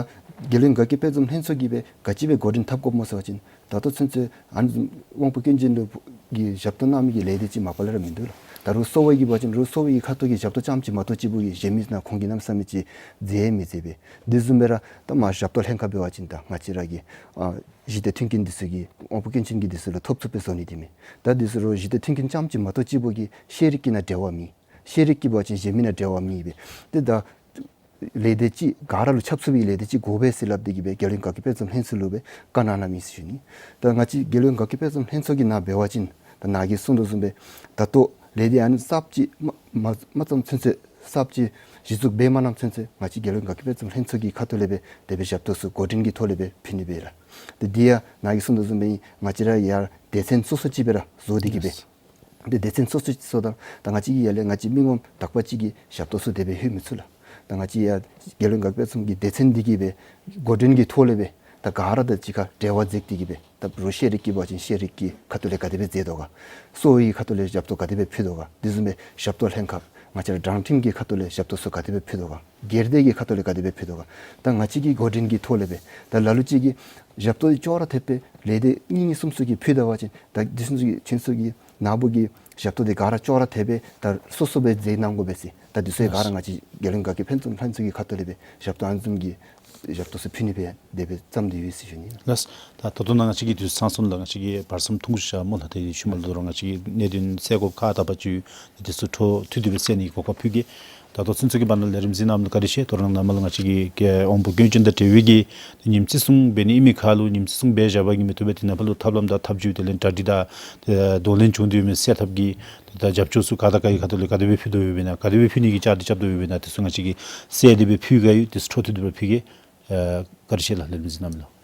རྒྱལ་ཡོངས་དགའ་སྐྱིད་དཔལ་འཛོམས་ལྷན་ཚོགས་ཀྱིས་སྦེ་ག་ཅི་སྦེ་འགོ་འདྲེན་འཐབ་དགོཔ་སྨོ་ཟེར་བ་ཅིན་ད་ལྟོ་ཚུན་ཚོད་ཨ་ནི་བཟུམ་དབང་པོ་སྐྱོན་ཅན་ལུ་གི་ཞབས་ཏོག་གནང་མི་གི་ལས་སྡེ་ཅིག་མ་པ་ལས་ར་མིན་འདུག་ལགས། ད་རུང་གསོ་བའི་གི་འབད་བ་ཅིན་རུང་གསོ་བའི་གི་ཁ་ཐུག་གི་ཞབས་ཏོག་རྐྱངམ་ཅིག་མ་གཏོགས་གཅིག་པོ་གིས་གཞན་མི་ནང་ཁོང་གིས་གནམ་མེད་ས་མེད་ཅིག་མཛད་མི་མཛད་པས། འདི་བཟུམ་སྦེ་ར་ད་མར་ཞབས་ཏོག་ལྷན་ཁག་འབད་བ་ཅིན་ད་ང་བཅས་ར་གི་ཨ་གཞི་རྟེན་མཐུན་རྐྱེན་འདི་ཚུ་གིས་དབང་པོ་སྐྱོན་ཅན་གྱི་འདི་ཚུ་ལུ་ཐོབ་ཚུགསཔ་སྦེ་བཟོ་ནི་འདི་མས། ད་འདི་ཚུ་རུང་གཞི་རྟེན་མཐུན་རྐྱེན་རྐྱངམ་ཅིག་མ་གཏོགས་གཅིག་པོ་གིས་ཤེས་རིག་གི་ནང་འབྲེལ་བ་མེད། ཤེས་རིག་གི་འབད་བ་ཅིན་གཞན་མི་ནང་འབྲེལ་བ་མེད་པས། ཏེ་ད་ལས་སྡེ་ཅིག་ག་ར་ལུ་ཁྱབ་ཚུགས་པའི་ལས་སྡེ་ཅིག་དགོ་པས་ཟེར་སླབ་སྟེ་གི་སྦེ་རྒྱལ་ཡོངས་དགའ་སྐྱིད་དཔལ་འཛོམས་ལྷན་ཚོགས་ལུ་སྦེ་བཀའ་གནང་གནངམ་ཨིན་ཟེར་ཞུ་ནི། ད་ང་བཅས་རྒྱལ་ཡོངས་དགའ་སྐྱིད་དཔལ་འཛོམས་ལྷན་ཚོགས་ཀྱི་ནང་འབད་བ་ཅིན་ད་ནཱ་གིས་གསུངས་དོ་བཟུམ་སྦེ་ད་ལྟོ་ལས་སྡེ་ཨ་ནི་གསརཔ་ཅིག་མ་མ་མ་བརྩམས་ཚུན་ཚོད་གསརཔ་ཅིག་གཞི་བཙུགས་འབད་མ་གནངམ་ཚུན་ཚོད་ང་བཅས་རྒྱལ་ཡོངས་དགའ་སྐྱིད་དཔལ་འཛོམས་ལྷན་ཚོགས་ཀྱི་ཁ་ཐུག་ལས་སྦེ་དེ་སྦེ་ཞབས་ཏོག་ཚུ་འགོ་འདྲེན་གྱི་ཐོག་ལས་སྦེ་ཕུལ་ནི་སྦེ་ལགས། ཏེ་འདི་ཡང་ནཱ་གིས་གསུངས་དོ་བཟུམ་སྦེ་ང་བཅས་ར་ཡར་སྡེ་ཚན་སོ་སོ་ཅིག་སྦེ་ར་བཟོ་སྟེ་གི་སྦེ། ཏེ་སྡེ་ཚན་སོ་སོ་ཅིག་བཟོཝ་ད་ད་ང་བཅས་ཀྱི་ཡར་ལས་ང་བཅས་མི་ངོམ་དག་པ་ཅིག་གིས་ཞབས་ཏོག་ཚུ་དེ་སྦེ་ཕུལ་མི་ཚུགས་ལགས། ད་ང་བཅས་ཡར་རྒྱལ་ཡོངས་དགའ་སྐྱིད་དཔལ་འཛོམས་ཀྱི་སྡེ་ཚན་འདི་གིས་སྦེ་འགོ་འདྲེན་གྱི་ཐོག་ལས་སྦེ་ད་ག་ར་དང་གཅིག་ཁར་འབྲེལ་བ་འཛུགས་ཏེ་གི་སྦེ་ད་རུང་ཤེས་རིག་གི་འབད་བ་ཅིན་ཤེས་རིག་གི་ཁ་ཐུག་ལས་ག་དེ་སྦེ་མཛད་དོ་ག། གསོ་བའི་ཁ་ཐུག་ལས་ཞབས་ཏོག་ག་དེ་སྦེ་ཕུལ་དོ་ག། དེ་བཟུམ་སྦེ་ཞབས་ཏོག་ལྷན་ཁག་ང་བཅས་ར་དྲང་ཁྲིམས་ཀྱི་ཁ་ཐུག་ལས་ཞབས་ཏོག་ཚུ་ག་དེ་སྦེ་ཕུལ་དོ་ག། སྒེར་སྡེ་གི་ཁ་ཐུག་ལས་ག་དེ་སྦེ་ཕུལ་དོ་ག། ད་ང་བཅས་ཀྱི་འགོ་འདྲེན་གྱི་ཐོག་ལས་སྦེ་ད་ལ་ལུ་ཅིག་གིས་ཞབས་ཏོག་འདི་ཅོག་ར་འཐདཔ་སྦེ་ལས་སྡེ་གཉིས་གཉིས་གསུམ་གསུམ་གྱིས་ཕུལ་ད་པ་ཅིན་ད་འདི་ཚུ་གི་ཁྱེད་ཚུ་གི་ནཱ་བུ་གི་ཞབས་ཏོག་འདི་ག་ར་ཅོག་ར་འཐདཔ་སྦེ་ད་སོ་སོ་སྦེ་མཛད་གནང་དགོ་པས་ཟེར། ད་འདི་ཚུ་ག་ར་ང་བཅས་རྒྱལ་ཡོངས་དགའ་སྐྱིད་དཔལ་འཛོམས་ལྷན་ཚོགས་ཀྱི་ཁ་ཐུག་ལས་སྦེ་ཞབས་ཏོག་ཨ་ནི་བཟུམ་གྱི་ཞབས་ཏོག་ཚུ་ཕུལ་ནི་སྦེ་དེ་སྦེ་བརྩམས་ཏེ་ཡོད་ཟེར་ཞུ་ནི་ལགས། ལགས། ད་ད་ལྟོ་ནཱ་ང་བཅས་ཀྱི་དུས་ཚོད་ཚང་སོང་ལགས། ང་བཅས་ཀྱིས་བར་མཚམས་ཐུང་ཀུ་ཅིག་བཞག་སྨོ་ལགས། དེ་ཤུལ་མ་ལུ་དོ་རུང་ང་བཅས་ཀྱིས་གནད་དོན་གསལ་དགོཔ་ཁག་དག་པ་ཅིག་ཡོད། དེ་ཚུ་འཕྲོ་མཐུད་དེ་སྦེ་སེལ་ནི་གི་གོ་སྐབས་ཕུལ་གེ། ད་ལྟོ་ཚུན་ཚོད་ཀྱི་བར་ན་ལས་རིམ་གཟིགས་གནང་མི་ག་ར་ཤེས། དོ་རུང་ནཱ་མར་ལུ་ང་བཅས་ཀྱི་དབང་པོ་སྐྱོན་ཅན་དང་འབྲེལ་བའི་གི་ཉིནམ་བརྩི་སྲུང་འབད་ནི་ཨིན་མི་ཁར་ལུ་ཉིནམ་བརྩི་སྲུང་འབད་བཞག་པ་གིས་མི་བཏུབ་པས། དེ་ནང་ཕར་ལུ་ཐབས་ལམ་དང་ཐབས་བྱུས་དེ་ལས་གྲ་སྒྲིག་དང་དེ་གདོང་ལེན་བྱུང་སྟེ་ཡོད་མི་སེལ་ཐབས་ཀྱི་ད་རྒྱབ་སྐྱོར་ཚུ་ག་དང་ག་གི་ཁ་ཐུག་ལས་ག་དེ་སྦེ་ཕུལ་དོ་ཡོདཔ་ཨིན་ན། ག་དེ་སྦེ་ཕུལ་ནི་གི་བཅའ་སྒྲིག་རྐྱབ་དོ་ཡོདཔ་ཨིན་ན། དེ་ཚུ་ང་བཅས་ཀྱིས་སེལ་ཏེ་སྦེ་ཕུལ་གེ་ཡོད། དེ་ཚུ་འཕྲོ་མཐུད་དེ་སྦེ་ཕུལ་གེ། ཨ་ག་ར་ཤེས་ལགས། ལས་རིམ་གཟིགས་གནང་མི་ལུ།